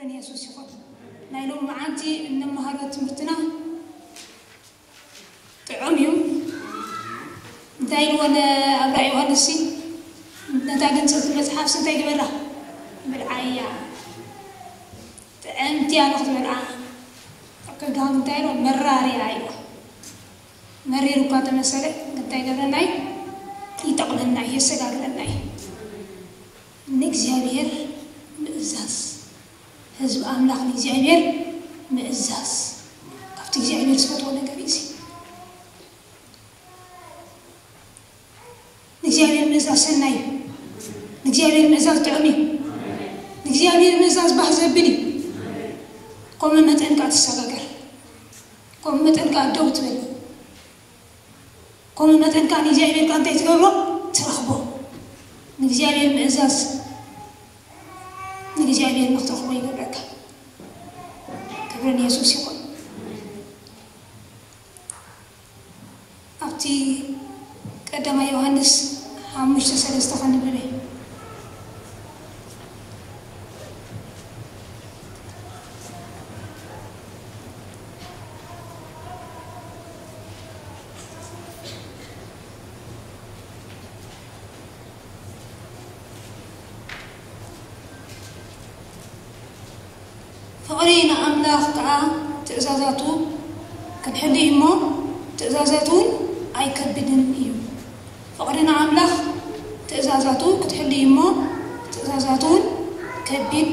የሱስ ይኹን። ናይ ሎም መዓንቲ እንመሃሮ ትምህርትና ጥዑም እዩ። እንታይ ኢልዎ ነ-፣ ኣብ ራእይ ዮሃንስ ሲ፣ ነታ ግንጽልቲ መጽሓፍ ሲ እንታይ ግበራ? ብልዓ እያ። ጥዕምቲ እያ ንኽትበልዓ። ኣብ ከብድኻ እንታይ ኢልዎ? መራር እያ ኢልዎ። መሪር እኳ ተመሰለ፣ እንታይ ይገብረና እዩ? ይጠቕመና እዩ፣ የሰጋግረና እዩ። ንእግዚኣብሔር ምእዛዝ። ህዝቢ ኣምላኽ ንእግዚኣብሔር ምእዛዝ። ካብቲ እግዚኣብሔር ዝፈትዎ ነገር እዩ እዚ። ንእግዚኣብሔር ምእዛዝ ሰናይ እዩ። ንእግዚኣብሔር ምእዛዝ ጥዑም እዩ። ንእግዚኣብሔር ምእዛዝ ባህ ዘብል እዩ። ከምኡ መጠን ከኣ ትሰጋገር። ከምኡ መጠን ከኣ ደው ትብል። ከምኡ መጠን ከኣ ንእግዚኣብሔር ከኣ እንታይ ትገብሮ? ትረኽቦ። ንእግዚኣብሔር ምእዛዝ ንእግዚኣብሔር ንኽትረኽቦ ይገብረካ። ክብሪ ንየሱስ ይኹን። ኣብቲ ቀዳማይ ዮሃንስ ሓሙሽተ ሰለስተ ከንብብ እየ። ፍቕሪ ንኣምላኽ ከኣ ትእዛዛቱ ክንሕሉ እዩ እሞ፣ ትእዛዛቱ እውን ኣይከብድን እዩ። ፍቕሪ ንኣምላኽ ትእዛዛቱ ክትሕሉ እዩ እሞ፣ ትእዛዛቱ እውን ከቢድ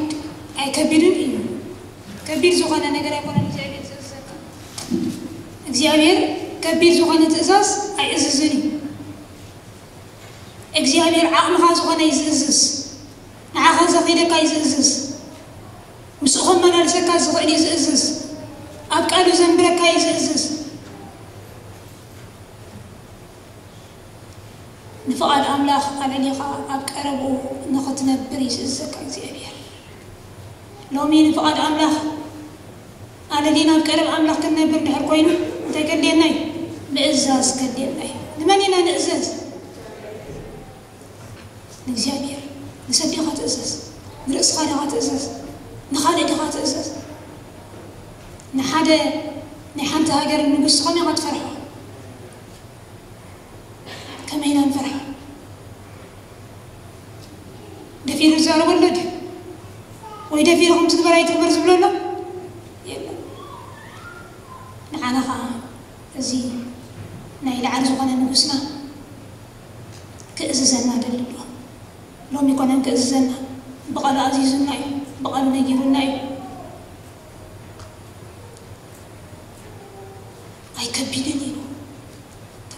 ኣይከቢድን እዩ። ከቢድ ዝኾነ ነገር ኣይኮነን እግዚኣብሔር ዝእዝዘካ። እግዚኣብሔር ከቢድ ዝኾነ ትእዛዝ ኣይእዝዝን እዩ። እግዚኣብሔር ዓቕምኻ ዝኾነ እዩ ዝእዝዝ። ንዓኻ ዘኺደካ እዩ ዝእዝዝ። ምስኡ ከመላልሰካ ዝኽእል እዩ ዝእዝዝ። ኣብ ቃሉ ዘንብረካ እዩ ዝእዝዝ። ንፍቓድ ኣምላኽ ኣለሊኻ ኣብ ቀረብኡ ንኽትነብር እዩ ዝእዝዘካ እግዚኣብሔር። ሎሚ ንፍቓድ ኣምላኽ ኣለሊና ኣብ ቀረብ ኣምላኽ ክንነብር ድሕር ኮይኑ እንታይ ከድልየና እዩ? ምእዛዝ ከድልየና እዩ። ንመን ኢና ንእዘዝ? ንእግዚኣብሔር። ንሰብ ዲኻ ትእዘዝ? ንርእስኻ ዲኻ ትእዘዝ? ንኻልእ ዲኻ ትእዘዝ? ንሓደ ናይ ሓንቲ ሃገር ንጉስ ከመይ ኢኻ ትፈርሖ? ከመይ ኢና ንፈርሖ? ደፊሩ ዝዛረበ ኣሎ ድዩ? ወይ ደፊርኩም ትግበር ኣይትግበር ዝብሎ ኣሎ? የለን። ንዓና ኸዓ እዚ ናይ ላዕሊ ዝኾነ ንጉስና ክእዝዘና ደሊ ኣሎ። ሎሚ ኮነን ክእዝዘና፣ ብቓሉ ኣዚዙና እዩ፣ ብቓሉ ነጊሩና እዩ። ኣይከቢድን እዩ።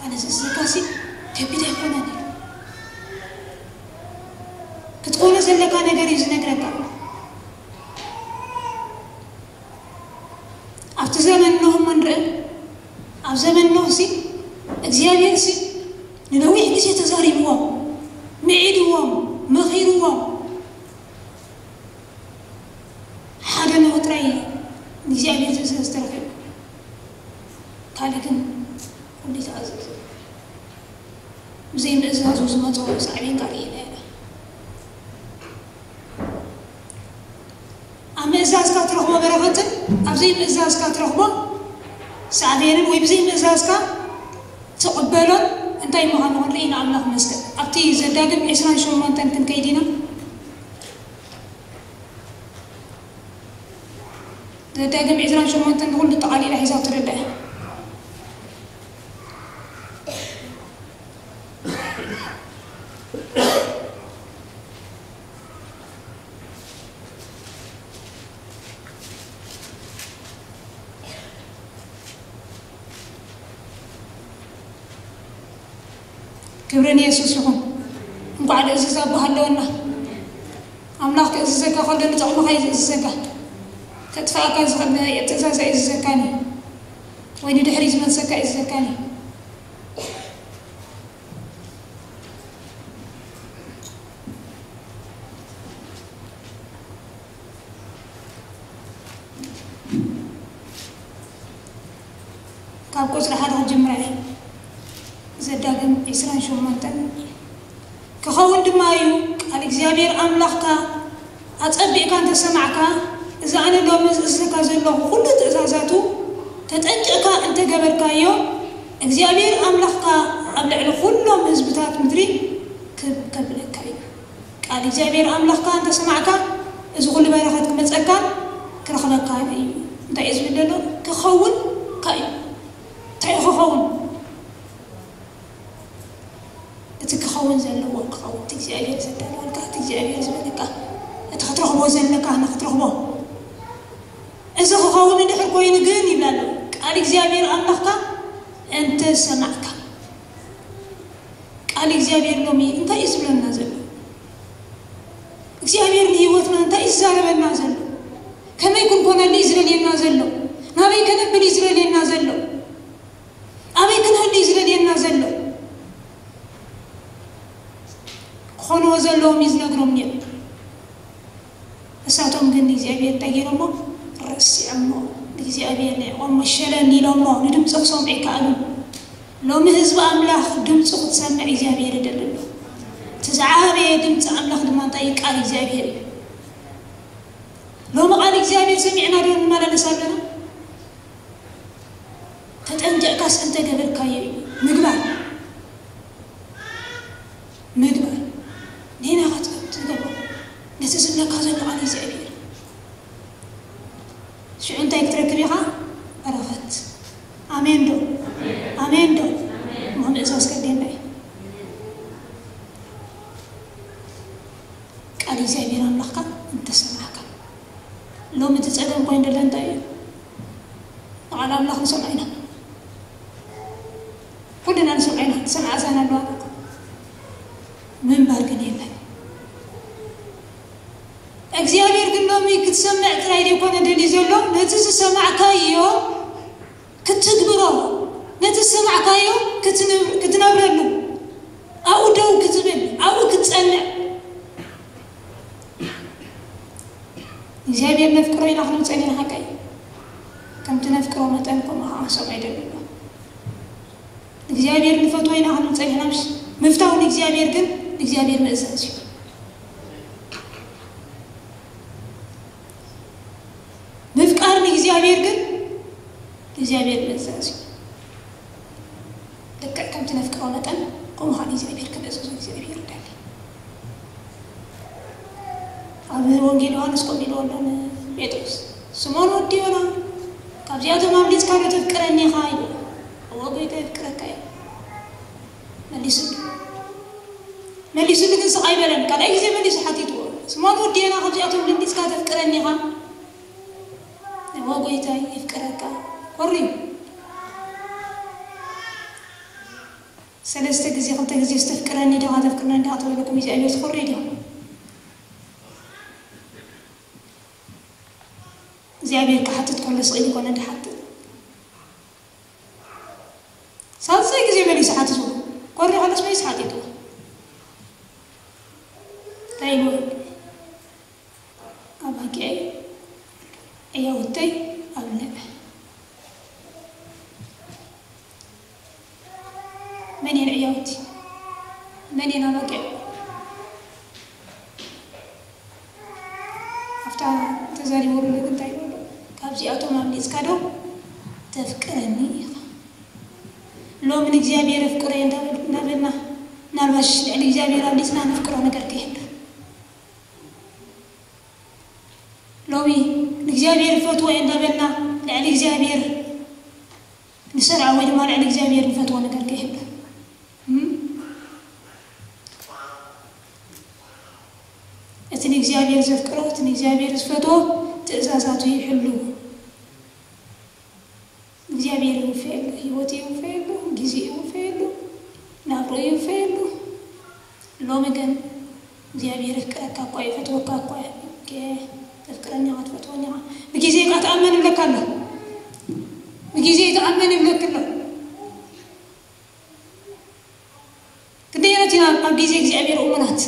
ኣነ ዝእዝዘካሲ ከቢድ ኣይኮነን እዩ። ክትኮኖ ዘለካ ነገር እዩ ዝነግረካ። ኣብቲ ዘመን ኖህ እሞ ንርኢ። ኣብ ዘመን ኖህ ሲ እግዚኣብሔር ሲ ንነዊሕ ግዜ ተዛሪብዎም፣ ምዒድዎም፣ መኺርዎም። ሓደ ኖህ ጥራይ ንእግዚኣብሔር ዝእዘዝ ተረኺቡ። ካልእ ግን ኩሉ ተኣዘዘ። ብዘይ ምእዛዙ ዝመጾ ሳዕቤን ከኣ ርኢና ኢና። ኣብ ምእዛዝካ ትረኽቦ በረኸትን ኣብ ዘይምእዛዝካ ትረኽቦ ሳዕቤንን ወይ ብዘይ ምእዛዝካ ትቕበሎን እንታይ ምዃኑ ክንርኢ ኢና። ኣምላኽ ይመስገን። ኣብቲ ዘዳግም ዕስራን ሸሞንተን ክንከይድ ኢና። ዘዳግም ዕስራን ሸሞንተን ንኹሉ ጠቓሊላ ሒዛቶ ደላ እያ። ክብሪ ንየሱስ ይኹን። እንኳዕ ንእዝዝ ኣቦ ሃለወና። ኣምላኽ ክእዝዘካ ከሎ ንጥቕምኻ እዩ ዝእዝዘካ። ከጥፍኣካ ዝኽእል ትእዛዝ ኣይእዝዘካን እዩ። ወይ ንድሕሪ ዝመልሰካ ኣይእዝዘካን እዩ። ካብ ቁጽሪ ሓደ ክጅምር እየ። ዘዳግም ዕስራን ሸሞንተን። ክኸውን ድማ እዩ፣ ቃል እግዚኣብሔር ኣምላኽካ ኣጸቢቕካ እንተሰማዕካ፣ እዚ ኣነ ሎሚ ዝእዝዘካ ዘለኹ ኩሉ ትእዛዛቱ ተጠንቂቕካ እንተገበርካዮ፣ እግዚኣብሔር ኣምላኽካ ኣብ ልዕሊ ኩሎም ህዝብታት ምድሪ ክብ ከብለካ እዩ። ቃል እግዚኣብሔር ኣምላኽካ እንተሰማዕካ፣ እዚ ኩሉ በረኸት ክመጸካን ክረኽበካን እዩ። እንታይ እዩ ዝብል ዘሎ? ክኸውንካ እዩ። እንታይ እዩ ክኸውን? እቲ ክኸውን ዘለዎ ክኸውን፣ እቲ እግዚኣብሔር ዘዳለወልካ፣ እቲ እግዚኣብሔር ዝበለካ፣ እቲ ክትረኽቦ ዘለካ ንክትረኽቦ። እዚ ክኸውን እንድሕር ኮይኑ ግን ይብላ ኣሎ፣ ቃል እግዚኣብሔር ኣምላኽካ እንተ ሰማዕካ። ቃል እግዚኣብሔር ሎሚ እንታይ እዩ ዝብለና ዘሎ? እግዚኣብሔር ንህይወትና እንታይ እዩ ዝዛረበና ዘሎ? ከመይ ክንኮነሉ እዩ ዝደልየና ዘሎ? ናበይ ከነብል እዩ ዝደልየና ዘሎ? ኣበይ ክንህሉ እዩ ዝደልየና ዘሎ? ክኾንዎ ዘለዎም እዩ ዝነግሮም ነይሩ። እሳቶም ግን ንእግዚኣብሔር እንታይ ገይሮሞ? ረሲዖሞ። ንእግዚኣብሔር ንዕቆሞ ሸለል ኢሎሞ። ንድምፁ ክሰምዑ ኣይከኣሉን። ሎሚ ህዝቢ ኣምላኽ ድምፁ ክትሰምዕ እግዚኣብሔር ይደሊ ኣሎ። እቲ ዝዓበየ ድምፂ ኣምላኽ ድማ እንታይ እዩ? ቃል እግዚኣብሔር እዩ። ሎሚ ቃል እግዚኣብሔር ሰሚዕና ዶ ንመላለስ ኣለና? ተጠንቂቕካስ እንተገበርካዮ እዩ ምግባር። ምግባር። ኔና ክትገብሮ ነቲ ዝብለካ ዘሎ ቃል እግዚኣብሔር። ሽዑ እንታይ ክትረክብ ኢኻ? በረኸት። ኣሜን ዶ? ኣሜን ዶ? እሞ ምእዛዝ ከድልየና እዩ። ቃል እግዚኣብሔር ኣምላኽካ እንተሰማዕካ። ሎሚ እቲ ጸገም ኮይኑ ዘሎ እንታይ እዩ? ንቓል ኣምላኽ ንሰምዖ ኢና። ኩልና ንሰምዖ ኢና። ዝሰምዓ ኣዛን ኣለዋ። ምንባር ግን የለን። እግዚኣብሔር ግን ሎሚ ክትሰምዕ ጥራይ ዘይኮነ ደልዩ ዘሎ፣ ነቲ ዝሰማዕካዮ ክትትግብሮ፣ ነቲ ዝሰማዕካዮ ክትን-፣ ክትነብረሉ፣ ኣብኡ ደው ክትብል፣ ኣብኡ ክትጸንዕ። እግዚኣብሔር ነፍቅሮ ኢና ክንብል ጸኒሕና፣ ሓቀይ። ከምቲ ነፍቅሮ መጠን ከምኡ ኸዓ ክንሰምዖ ይደሊ ኣሎ። እግዚኣብሔር ንፈትዎ ኢና ክንብል ጸኒሕና፣ ምሽ-፣ ምፍታው ንእግዚኣብሔር ግን ንእግዚኣብሔር ምእዛዝ እዩ። ምፍቃር ንእግዚኣብሔር ግን ንእግዚኣብሔር ምእዛዝ እዩ። ልክዕ ከምቲ ነፍቅሮ መጠን፣ ከምኡ ኸዓ ንእግዚኣብሔር ክንእዘዞ እግዚኣብሔር ይደሊ። ኣብ ወንጌል ዮሃንስ ከምኡ ኢልዎ ኣሎ ንጴጥሮስ፣ "ስምኦን ወዲ ዮና፣ ካብዚኣቶም ኣብሊጽካ ዶ ተፍቅረኒ ኢኻ?" ኢልዎ። "እወ ጎይታ፣ የፍቅረካ እየ" መሊሱሉ። መሊሱሉ ግን ስቕ ኣይበለን። ካልኣይ ግዜ መሊሱ ሓቲትዎ፣ "ስምኦን ወዲ ዮና፣ ካብዚኣቶም ልቢጽካ ተፍቅረኒ ኢኻ?" "እወ ጎይታይ፣ የፍቅረካ." ኮርዩ። ሰለስተ ግዜ፣ ክልተ ግዜ "ተፍቅረኒ ዲኻ፣ ተፍቅረኒ ዲኻ?" ተበለኩም እግዚኣብሔር ትኾርዩ ዲኹም? እግዚኣብሔር ክሓትት ከሎ ስቕ ኢሉ ይኮነ ድሓትት። ሳልሳይ ግዜ መሊሱ ሓቲትዎ። ኮሪ ከሎስ መሊሱ ሓቲትዎ። እንታይ ኢልዎ? "ኣባጊዐይ፣ ዕያውተይ ኣብልዕ።" መን እየን ዕያውቲ? መን እየን ኣባጊዕ? ኣብታ ተዛሪበሉ ግን እንታይ ይብሉ? "ካብዚኣቶም ኣብሊጽካ ዶ ተፍቅረኒ ኢኻ?" ሎሚ ንእግዚኣብሔር ኣፍቅሮ እየ እንዳበል-፣ እንዳበልና፣ ምናልባሽ ልዕሊ እግዚኣብሔር ኣብሊጽና ነፍቅሮ ነገር ከየሎ። ሎሚ ንእግዚኣብሔር እፈትዎ እየ እንዳበልና ልዕሊ እግዚኣብሔር ንሰርዖ ወይ ድማ ልዕሊ እግዚኣብሔር ንፈትዎ ነገር ከየሎ። እም? እቲ ንእግዚኣብሔር ዘፍቅሮ፣ እቲ ንእግዚኣብሔር ዝፈትዎ ትእዛዛቱ ይሕሉ። እግዚኣብሔር ይውፈየሉ፣ ህይወት ይውፈየሉ፣ ግዜ ይውፈየሉ፣ ናብሮ ይውፈየሉ። ሎሚ ግን እግዚኣብሔር የፍቅረካ እኳ፣ ይፈትወካ እኳ፣ ከ-፣ ተፍቅረኒ ኢኻ፣ ትፈትወኒ ኢኻ። ብግዜ ኢኻ ትኣመን ይብለካ ኣሎ። ብግዜ ትኣመን ይብለክ ኣሎ። ክንደየናት ኢና ኣብ ግዜ እግዚኣብሔር እሙናት?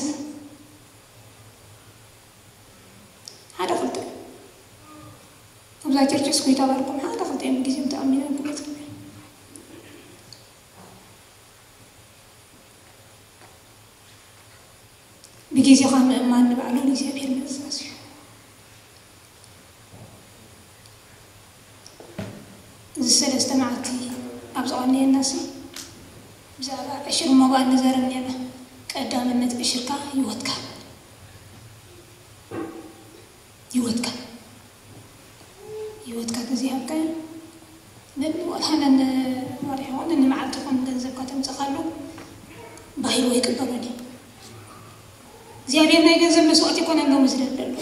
ሓደ ክልተ። ኣብዛ ቸርች እስኩ ይተባልኩም ሓደ ክልተ እዮም ብግዜም ተኣሚኖም ክመጽእ። ብግዜኻ ምእማን ንባዕሉ ንእግዚኣብሔር ምእዛዝ እዩ። እዚ ሰለስተ መዓልቲ ኣብ ዝቐነየናሲ ብዛዕባ ዕሽር እሞ ከኣ ንዛረብ ኔርና። ቀዳምነት ዕሽርካ ህይወትካ፣ ህይወትካ፣ ህይወትካ ተዘይሃብካዮ፣ ነን ወላ ነን ወርሒ ኾነ ንመዓልቲ ኾነ ገንዘብካ ተምጽኻሉ ባሂሩ ኣይቅበሎን እዩ። እግዚኣብሔር ናይ ገንዘብ መስዋዕቲ ይኮነን ሎሚ ዝደሊ ዘሎ።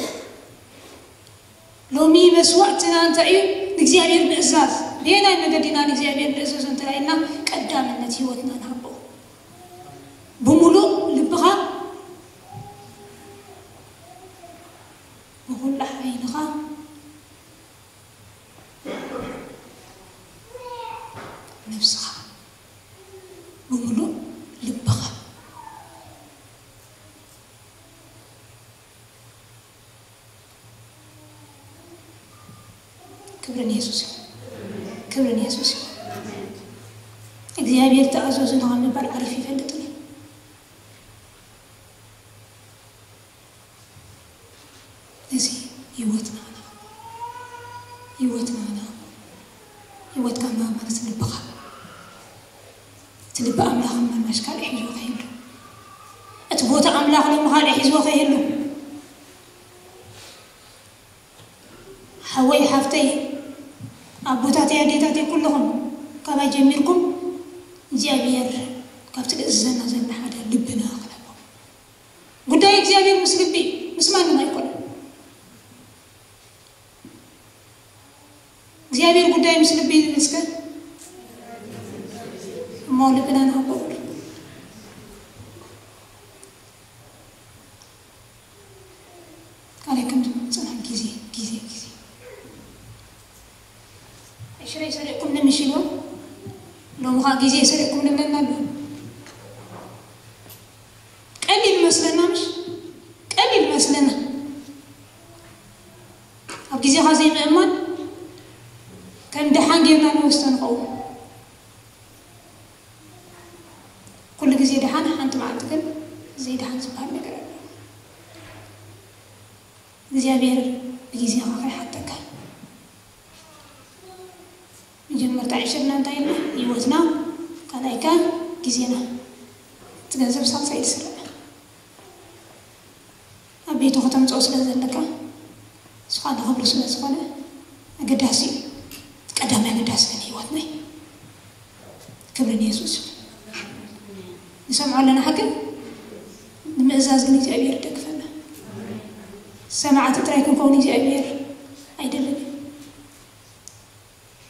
ሎሚ መስዋዕትና እንታይ እዩ? ንእግዚኣብሔር ምእዛዝ። በየናይ መገዲ ኢና ንእግዚኣብሔር ንእዘዞ እንተላይና ቀዳምነት ህይወትና ንሃቦ። ብምሉእ ልብኻ፣ ብኹሉ ሓይልኻ፣ ነብስኻ፣ ብምሉእ ልብኻ። ክብሪ ንየሱስ ይኹን። ክብሪ ንየሱስ ይኹን። እግዚኣብሔር ተኣዘዙ ንኸም ምባል ዓሪፍ ይፈልጥን እዩ። እዚ ህይወትና ኢና። ህይወትና ኢና። ህይወትካ ምሃብ ማለት ልብኻ። እቲ ልቢ ኣምላኽ ምናልባሽ ካልእ ሒዝዎ ከይህሉ። እቲ ቦታ ኣምላኽ ሎሚ ካልእ ሒዝዎ ከይህሉ። ሓወይ ሓፍተይ፣ ኣቦታተይ ኣዴታተይ ኩልኹም ካባይ ጀሚርኩም እግዚኣብሔር ካብቲ ዝእዝዘና ዘሎ ሓደ ልብና ክነቦ። ጉዳይ እግዚኣብሔር ምስ ልቢ ምስ ማንም ኣይኮነን። እግዚኣብሔር ጉዳይ ምስ ልቢ ይብል እስከ እሞ ልብና ንሃቦ። ካልእ ከም ዝመጽና ግዜ ግዜ ግዜ ዕሽረይ ሰሪቕኩም ንምሽ ኢልዎም ሎሚ ኸዓ ግዜ ሰሪቕኩም ንብለና ኣሎ። ቀሊል መስለና ምሽ ቀሊል መስለና ኣብ ግዜኻ ዘይምእማን ከም ደሓን ጌርና ንወስዶ ንኸውን። ኩሉ ግዜ ደሓን ሓንቲ መዓልቲ ግን ዘይደሓን ዝበሃል ነገር ኣሎ። እግዚኣብሔር ብግዜኻ ከይሓተካ መጀመርታ ዕሽርና እንታይ ኢልና ህይወትና ካልኣይካ ግዜና እቲ ገንዘብ ሳልሳይ ይስረቅ ኣብ ቤቱ ከተምፅኦ ስለ ዘለካ ንስኻ ንኽብሩ ስለ ዝኾነ ኣገዳሲ እዩ። ቀዳማይ ኣገዳሲ ግን ህይወትና እዩ። ክብሪ ንየሱስ ይኹን። ንሰምዖ ኣለና ሓቂ ንምእዛዝ ግን እግዚኣብሔር ይደግፈና። ሰማዕቲ ጥራይ ክንከውን እግዚኣብሔር ኣይደልን እዩ።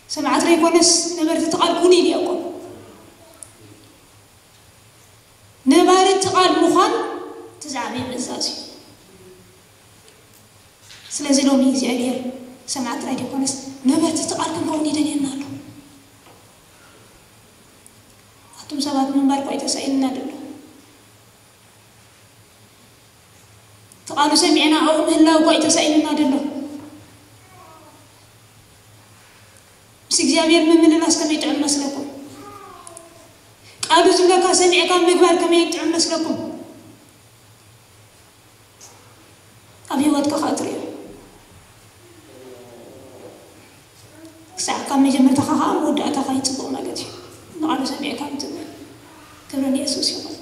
ሰማዕቲ ዘይኮነስ ነበርቲ እቲ ቃል ኩኑ ኢሉ ያዕቆብ። ነባሪ እቲ ቃል ምዃን እቲ ዝዓበየ ምእዛዝ እዩ። ስለዚ ሎሚ እግዚኣብሔር ሰማዕቲ ጥራይ ዘይኮነስ ነበርቲ እቲ ቃል ክንከውን ይደልየና ኣሎ። ኣቱም ሰባት ምንባር እኳ እዩ ተሳኢንና ደሎ። እቲ ቃሉ ሰሚዕና ኣብኡ ምህላው እኳ እዩ ተሳኢንና ደሎ። ምስ እግዚኣብሔር ምምልላስ ከመይ ጥዑም መስለኩም? ቃሉ ዝብለካ ሰሚዕካ ምግባር ከመይ ጥዑም መስለኩም? ኣብ ህይወትካ ከዓ ትሪኦ። ክሳዕ ካብ መጀመርታኻ ከዓ መወዳእታኻ እዩ ፅቡቕ ማለት እዩ። ንቃሉ ሰሚዕካ ምትግባር። ክብሪ ንየሱስ ይኹን።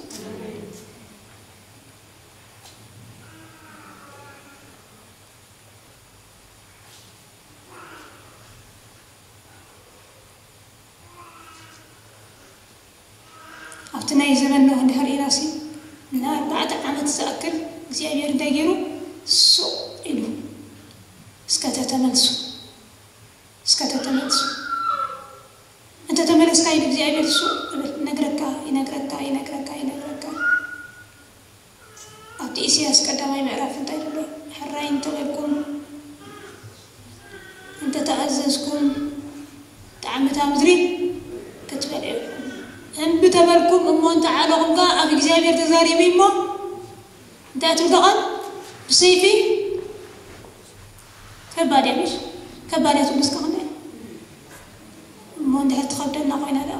ኣብቲ ናይ ዘመን ኖህ እንድሕር ኢናሲ ንኣርባዕተ ዓመት ዝኣክል እግዚኣብሔር እንታይ ገይሩ? ሱቕ ኢሉ እስከ ተተመልሱ፣ እስከ ተተመልሱ። እንተ ተመለስካ ኢሉ እግዚኣብሔር ሱቕ ይብል። ይነግረካ፣ ይነግረካ፣ ይነግረካ፣ ይነግረካ። ኣብቲ ኢሳያስ ቀዳማይ ምዕራፍ እንታይ ይብሎ? ሕራይ እንተበልኩም፣ እንተተኣዘዝኩም፣ ጣዕሚ እታ ምድሪ ክትበልዑ ኢኹም። እምቢ ተበልኩም እሞ እንተ ዓለኹም ከኣ ኣብ እግዚኣብሔር ተዛሪቡ እሞ እንታይ ትብሉ ደቐን? ብሰይፊ ከባድ እያ ምሽ? ከባድ እያ ትብሉ እስከ ክንደይ? እሞ እንድሕር ትኸብደና ኮይና ደኣ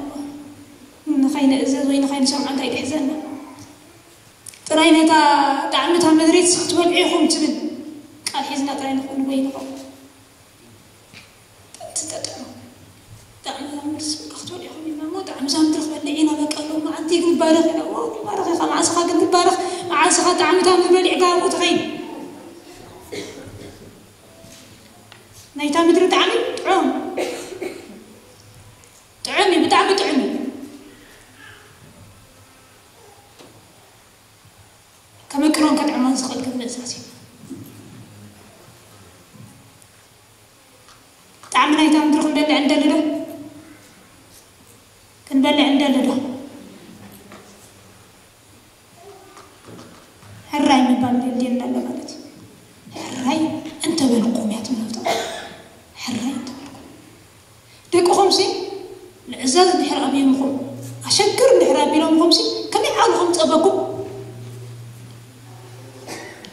እሞ ንኸይንእዘዝ ወይ ንኸይንሰምዖ እንታይ ድሕዘና? ጥራይ ነታ ጣዕሚ እታ ምድሪ ክትበልዑ ኢኹም ትብል ቃል ሒዝና ጥራይ ንኽእል ወይ ንኸውን። ጥንቲ ጠጥዑ። እታ ናይታ ምድሪ ጣዕሚ ጥዑም፣ ጥዑም እዩ፣ ብጣዕሚ ጥዑም እዩ። ከመቅሮን ከጥዕሞን ዝኽእል ግን ምእዛዝ እዩ። ጣዕሚ ናይታ ምድሪ ክንበልዕ እንደሊ ዶ? ክንበልዕ እንደሊ ዶ? ሕራይ ምባል የድልየና ኣሎ ማለት እዩ። ሕራይ እንተበልኩም እያ ትብሎ። ሕራይ እንተበልኩም። ደቅኹምሲ ምእዛዝ እንድሕር ኣብዮምኹም፣ ኣሸግር እንድሕር ኣቢሎምኹምሲ፣ ከመይ ዓቕልኹም ጸበኩም?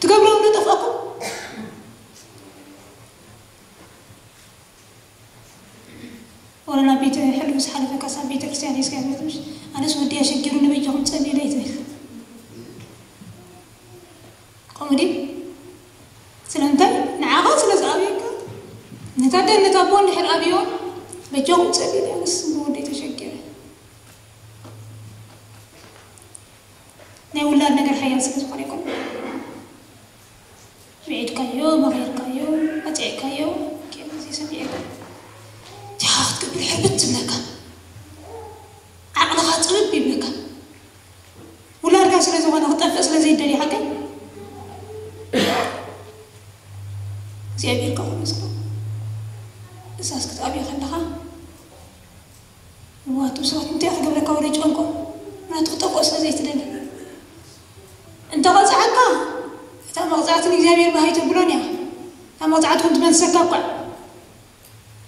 ትገብርዎም ዶ ጠፍኣኩም? ወላ ናብ ቤተ፣ ሕሉፍ ዝሓለፈ ካሳብ ቤተ ክርስቲያን ሒዝካ ትመጽእ፣ ኣነስ ወዲ ኣሸጊሩ ንበጃኹም ጸልዩለይ ትብል። ከምኡ ድዩ? ስለምንታይ? ንዓኻ ስለ ዝኣብየካ፣ ነታ ኣደ ነታ ኣቦ እንድሕር ኣብዮ፣ በጃኹም ጸልዩለይ፣ ኣነስ ብወደይ ተሸጊረ። ናይ ውላድ ነገር ሓያል ስለ ዝኾነ ይኮን። ብዒድካዮ፣ መቒርካዮ፣ ኣጽዒቕካዮ፣ ኬፍ ዘይሰሚዐካ። ዲኻ ክትገብር ሕርብት ትብለካ። ዓቕልኻ ጽብብ ይብለካ። ውላድካ ስለ ዝኾነ ክጠፍእ ስለ ዘይደልዩ ሓቀይ እግዚኣብሔር ከኹሉ ስለ እሳስ ክትኣብዮ ከለኻ ዋቱ ሰባት እንታይ ክገብረካ ወደ ጨንቆ ናቱ ክጠፍኦ ስለ ዘይትደሊ። እንተ ቐጻዓካ እታ መቕጻዕትን እግዚኣብሔር ባሃይ ተብሎን እያ። እታ መቕጻዕቲ ክንትመልሰካ እኳ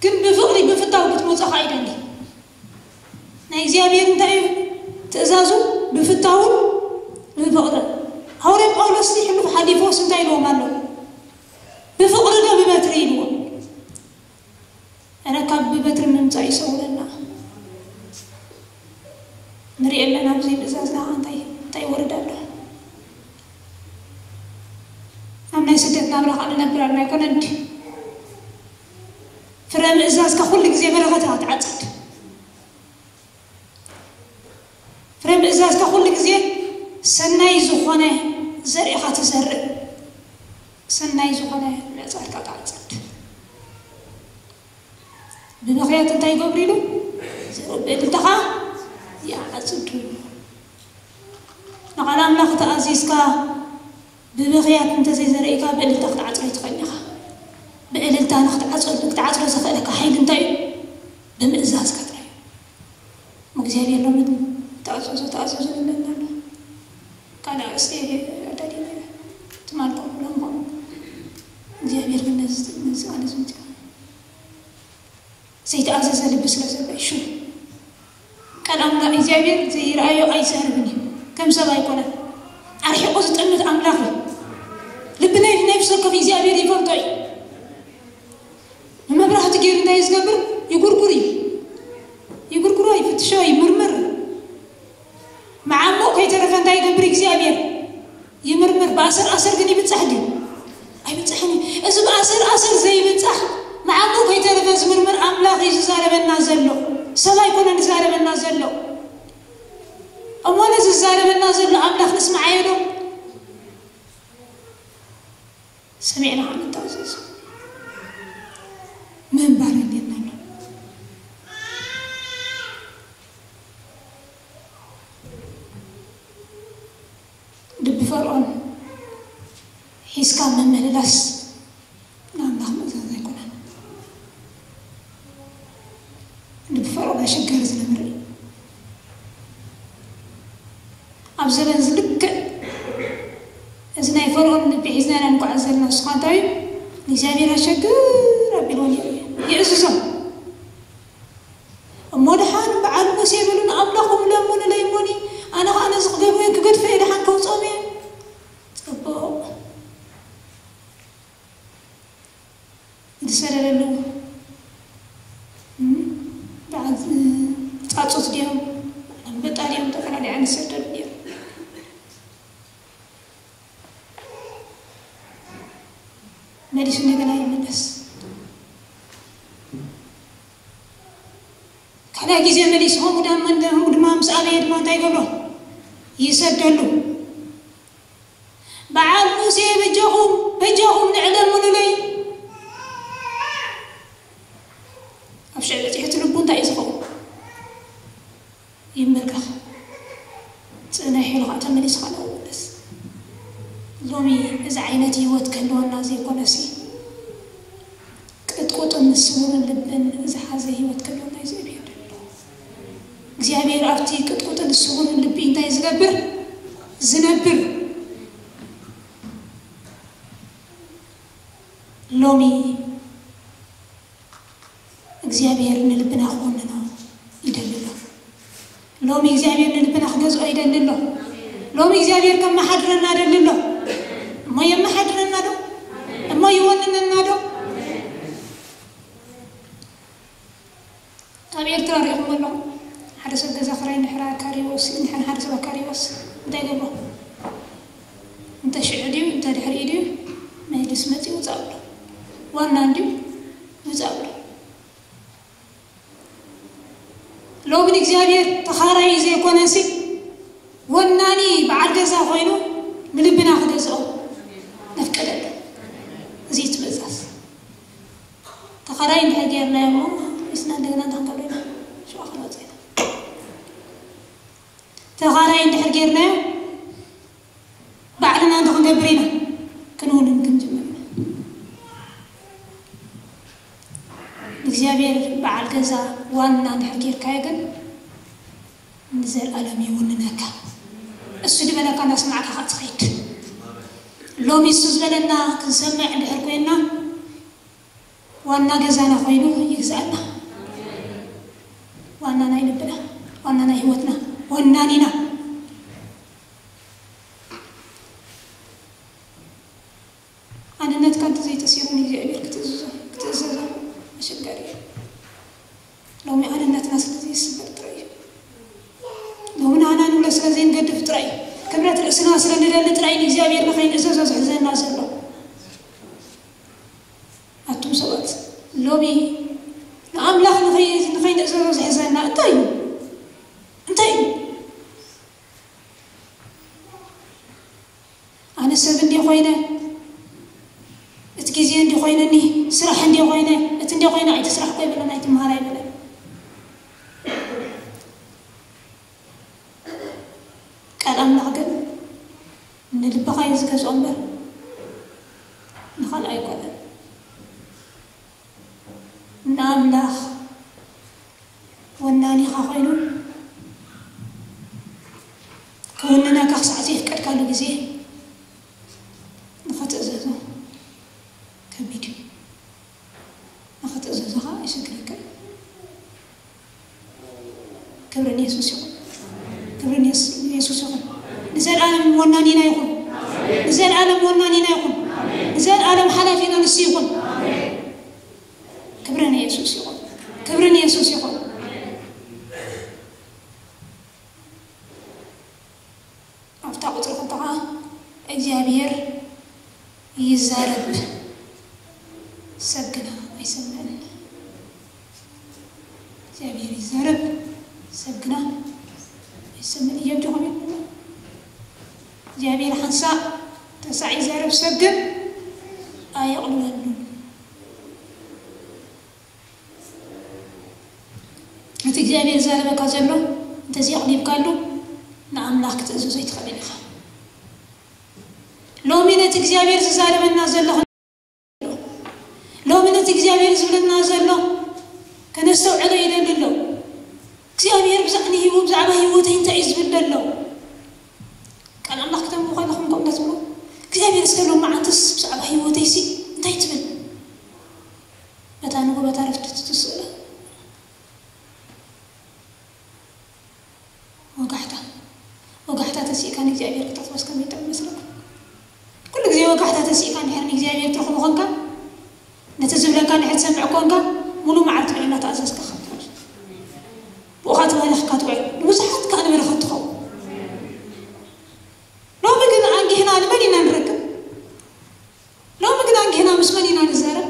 ግን ብፍቕሪ ብፍታው ክትመጻኻ ኣይደሊ። ናይ እግዚኣብሔር እንታይ እዩ ትእዛዙ? ብፍታውን ብፍቕርን። ሃዋርያ ጳውሎስ ሕሉፍ ሓሊፎስ እንታይ ኢልዎም ኣሎ? ብፍቕሪ ዶ ብበትሪ ኢልዎም? ኣነ ካብ ብበትሪ ምምጻእ ይሰውረና። ንርኢ ኣለና ኣብዚ ምእዛዝና እንታይ እንታይ ይወርድ ኣሎ። ኣብ ናይ ስደት ናብራ ከዓ ንነብር ኣለና ኣይኮነን ድዩ? ፍረ ምእዛዝካ ኩሉ ግዜ በረኸት እያ ትዓጽድ። ፍረ ምእዛዝካ ኩሉ ግዜ ሰናይ ዝኾነ ዘርእኻ ትዘርእ፣ ሰናይ ዝኾነ ምዕጻድካ ትዓጽድ። ብብኽያት እንታይ ይገብሩ ኢሉ? ዘርኡ ብእልልታኻ ይዓጽዱ። ንቓል ኣምላኽ ተኣዚዝካ ብብኽያት እንተዘይዘርእካ ብእልልታ ክትዓጽዶ ኣይትኽእልን ኢኻ። ብእልልታ ንክትዓጽዶ ክትዓጽዶ ዘኽእለካ ሓይሊ እንታይ እዩ? ብምእዛዝካ ጥራይ እዩ። እግዚኣብሔር ሎሚ ተኣዘዙ ተኣዘዙ ንብለና ኣሎ። ካልእ ኣርእስቲ ኣዳሊለ ትማል ከምኡ ኢሎም ከምኡ። እግዚኣብሔር ግን ነዚ ነዚ ቃል እዚ እንታይ ዘይተኣዘዘ ልቢ ስለ ዘሎ እዩ። ሽሙ ቃል ኣምላኽ እግዚኣብሔር ዘይረኣዮ ኣይዛረብን እዩ። ከም ሰብ ኣይኮነን። ኣርሒቑ ዝጥምት ኣምላኽ እዩ። ልቢ ናይ ነፍሲ ወከፍ እግዚኣብሔር ይፈልጦ እዩ። ንመብራህቲ ገይሩ እንታይ እዩ ዝገብር? ይጉርጉር እዩ። ይጉርጉሮ፣ ይፍትሾ፣ ይምርምር። መዓሙቕ ከይተረፈ እንታይ ይገብር እግዚኣብሔር? ይምርምር። ብኣሰር ኣሰር ግን ይብጻሕ ድዩ? ኣይብጻሕን እዩ። እዚ ብኣሰር ኣሰር ዘይብጻሕ መዓሙቕ ከይተረፈ ዝምርምር ኣምላኽ እዩ ዝዛረበና ዘሎ። ሰብ ኣይኮነን ዝዛረበና ዘሎ። እሞ ነዚ ዝዛረበና ዘሎ ኣምላኽ ንስምዓዮ ዶ? ሰሚዕና ከዓ ንታዘዝ። ምንባር የድልየና ኣሎ። ልቢ ፈርዖን ሒዝካ ምምልላስ ንኣምላኽ ምእዛዝ ኣይኮነን። ልቢ ፈርዖን ኣሸጋሪ ዝነበረ እዩ። ኣብ ዘበን ዝልክዕ እዚ ናይ ፈርዖን ልቢ ሒዝና ኢና ንጓዓዝ ዘለና። ንስኻ እንታይ እዩ? ንእግዚኣብሔር ኣሸግር ኣቢልዎ ነይሩ እዩ። ይእዝዞ። እሞ ደሓን በዓል ሙሴ በሉ ንኣምላኹም ለምኑለይ እሞኒ ኣነ ኸዓ ነዚ ክገድፎ እየ፣ ክገድፎ እየ፣ ደሓን ከውፅኦም እየ። ፅቡቕ። ዝሰደደሉ፣ እም፣ በዓል፣ እ፣ ጻጹት ድዮም? ኣንበጣ ድዮም? ዝተፈላለዩ ዓይነት ዝሰደዱ ድዮም? መሊሱ እንደገና ይመለስ። ካልእ ግዜ መሊሱ ከምኡ ድማ፣ እንደ-፣ ከምኡ ድማ ምስ ኣበየ ድማ እንታይ ይገብሮ? ይሰደሉ። በዓል ሙሴ በጃኹም፣ በጃኹም ንዕለሙሉለይ። ስውርን ልብን ዝሓዘ ህይወት ክህልወና እግዚኣብሔር ደሎ። እግዚኣብሔር ኣብቲ ቅጥቁጥን ስውርን ልቢ እንታይ ዝገብር? ዝነብር። ሎሚ እግዚኣብሔር ንልብና ክወንኖ ይደሊ ኣሎ። ሎሚ እግዚኣብሔር ንልብና ክገዝኦ ይደሊ ኣሎ። ሎሚ እግዚኣብሔር ከመሓድረና ደሊ ኣሎ። እሞ የመሓድረና ዶ? እሞ ይወንነና ዶ? ኣብ ኤርትራ ሪኢኹም ኣለኹም። ሓደ ሰብ ገዛ ክራይ እንድሕር ኣካሪዎስ፣ እንድሕር ሓደ ሰብ ኣካሪዎስ እንታይ ገብሮ? እንተ ሽዑ ድዩ እንተ ድሕሪኡ ድዩ? መሊስ መፂኡ ውፃእ ብሎ። ዋና እንድዩ ውፃእ ብሎ። ሎሚ እግዚኣብሔር ተኻራይ ዘይኮነሲ ወናኒ በዓል ገዛ ኮይኑ ንልብና ክገዝኦ ነፍቀደሉ። እዚ ትእዛዝ ተኻራይ እንድሕር ጌርናዮ እሞ ንስና እንደገና እንታይ ክንገብር ኢና? ሽዋ ክንወፅእ ኢና። ተኻራይ እንድሕር ጌርናዮ ባዕልና እንታይ ክንገብር ኢና? ክንውንን ክንጅምር ኢና። እግዚኣብሔር በዓል ገዛ ዋና እንድሕር ጌርካዮ ግን ንዘለኣለም ይውንነካ። እሱ ዝበለካ እናሰማዕካ ኸዓ ትኸይድ። ሎሚ እሱ ዝበለና ክንሰምዕ እንድሕር ኮይና ዋና ገዛና ኮይኑ ይግዛእና። ዋና ናይ ልብና፣ ዋና ናይ ህይወትና፣ ወናኒና። ኣንነትካ እንተዘይተሲሩ ንእግዚኣብሔር ክትእዝዞ፣ ክትእዘዞ ኣሸጋሪ እዩ። ሎሚ ኣንነትና ስለ ዘይስበር ጥራይ እዩ። ሎሚ ንዓና ንብሎ ስለ ዘይንገድፍ ጥራይ እዩ። ክብረት ርእስና ስለ ንደሊ ጥራይ ንእግዚኣብሔር ንኸይንእዘዞ ዝሕዘና ዘሎ። ኣቱም ሰባት፣ ሎሚ ንኣምላኽ ንኸይ-፣ ንኸይንእዘዞ ዝሕዘና እንታይ እዩ? እንታይ እዩ? ኣነ ሰብ እንዲ ኮይነ፣ እቲ ግዜ እንዲ ኮይነኒ፣ ስራሕ እንዲ ኮይነ፣ እቲ እንዲ ኮይነ፣ ኣይትስራሕ እኮ ይብለን፣ ኣይትመሃር ኣይብለን። ቃል ኣምላኽ ግን ንልብኻ እዩ ዝገዝኦ እምበር ንኻልእ ኣይኮነን። ንኣምላኽ ወናኒኻ ኮይኑ ክውንነካ ክሳዕ ዘየፍቀድካሉ ግዜ ንኽትእዘዞ ከቢድ እዩ። ንኽትእዘዞ ኸዓ የሸግረካ እዩ። ክብሪ ንየሱስ ይኹን። ክብሪ ንየስ-፣ ንየሱስ ይኹን። ንዘለኣለም ወናኒና ይኹን። ንዘለኣለም ወናኒና ይኹን። ንዘለኣለም ሓላፊና ንሱ ይኹን። ክብሪ ንየሱስ ይኹን። ክብሪ ንየሱስ ይኹን። ኣብታ ቁጽሪ ክልተ ኸዓ እግዚኣብሔር ይዛረብ፣ ሰብ ግና ኣይሰምዕን። እግዚኣብሔር ይዛረብ፣ ሰብ ግና ኣይሰምዕን። እዮብ ዲኹም ይብሉ? እግዚኣብሔር ሓንሳእ ተሳዕ ይዛረብ፣ ሰብ ግን ኣየቕልለሉን። እቲ እግዚኣብሔር ዝዛረበካ ዘሎ እንተዘይኣቕሊብካሉ ንኣምላኽ ክትእዝዞ ኣይትኽእልን ኢኻ። ሎሚ ነቲ እግዚኣብሔር ዝዛረበና ዘሎ፣ ሎሚ ነቲ እግዚኣብሔር ዝብለና ዘሎ ከነስተውዕሎ ይደሊ ኣሎ። እግዚኣብሔር ብዛዕባ ህይወ-፣ ብዛዕባ ህይወተይ እንታይ እዩ ዝብል ዘሎ? ቃል ኣምላኽ ክተንብቡ ከለኹም ከምኡ እንዳትብሉ፣ እግዚኣብሔር እስከ ሎም መዓልትስ ብዛዕባ ህይወተይሲ እንታይ ትብል? በታ ንጎ በታ ረፍቲ ትስእሎ። ወጋሕታ፣ ወጋሕታ ተሲእካ ንእግዚኣብሔር ክትሕትወስ ከመይ ይጥዕም መስለኩም? ኩሉ ግዜ ወጋሕታ ተሲእካ እንድሕር ንእግዚኣብሔር ትረኽቦ ኮንካ፣ ነቲ ዝብለካ እንድሕር ትሰምዕ ኮንካ፣ ሙሉ መዓልቲ ንዑ እናተኣዘዝካ ክትውዕል። ብኡ ኸዓ ተባሪኽካ ትውዕል። ንብዙሓት ከኣ ንበረኸት ትኸውን። ሎሚ ግን ኣንጊህና ንመን ኢና ንረክብ? ሎሚ ግን ኣንጊህና ምስ መን ኢና ንዛረብ?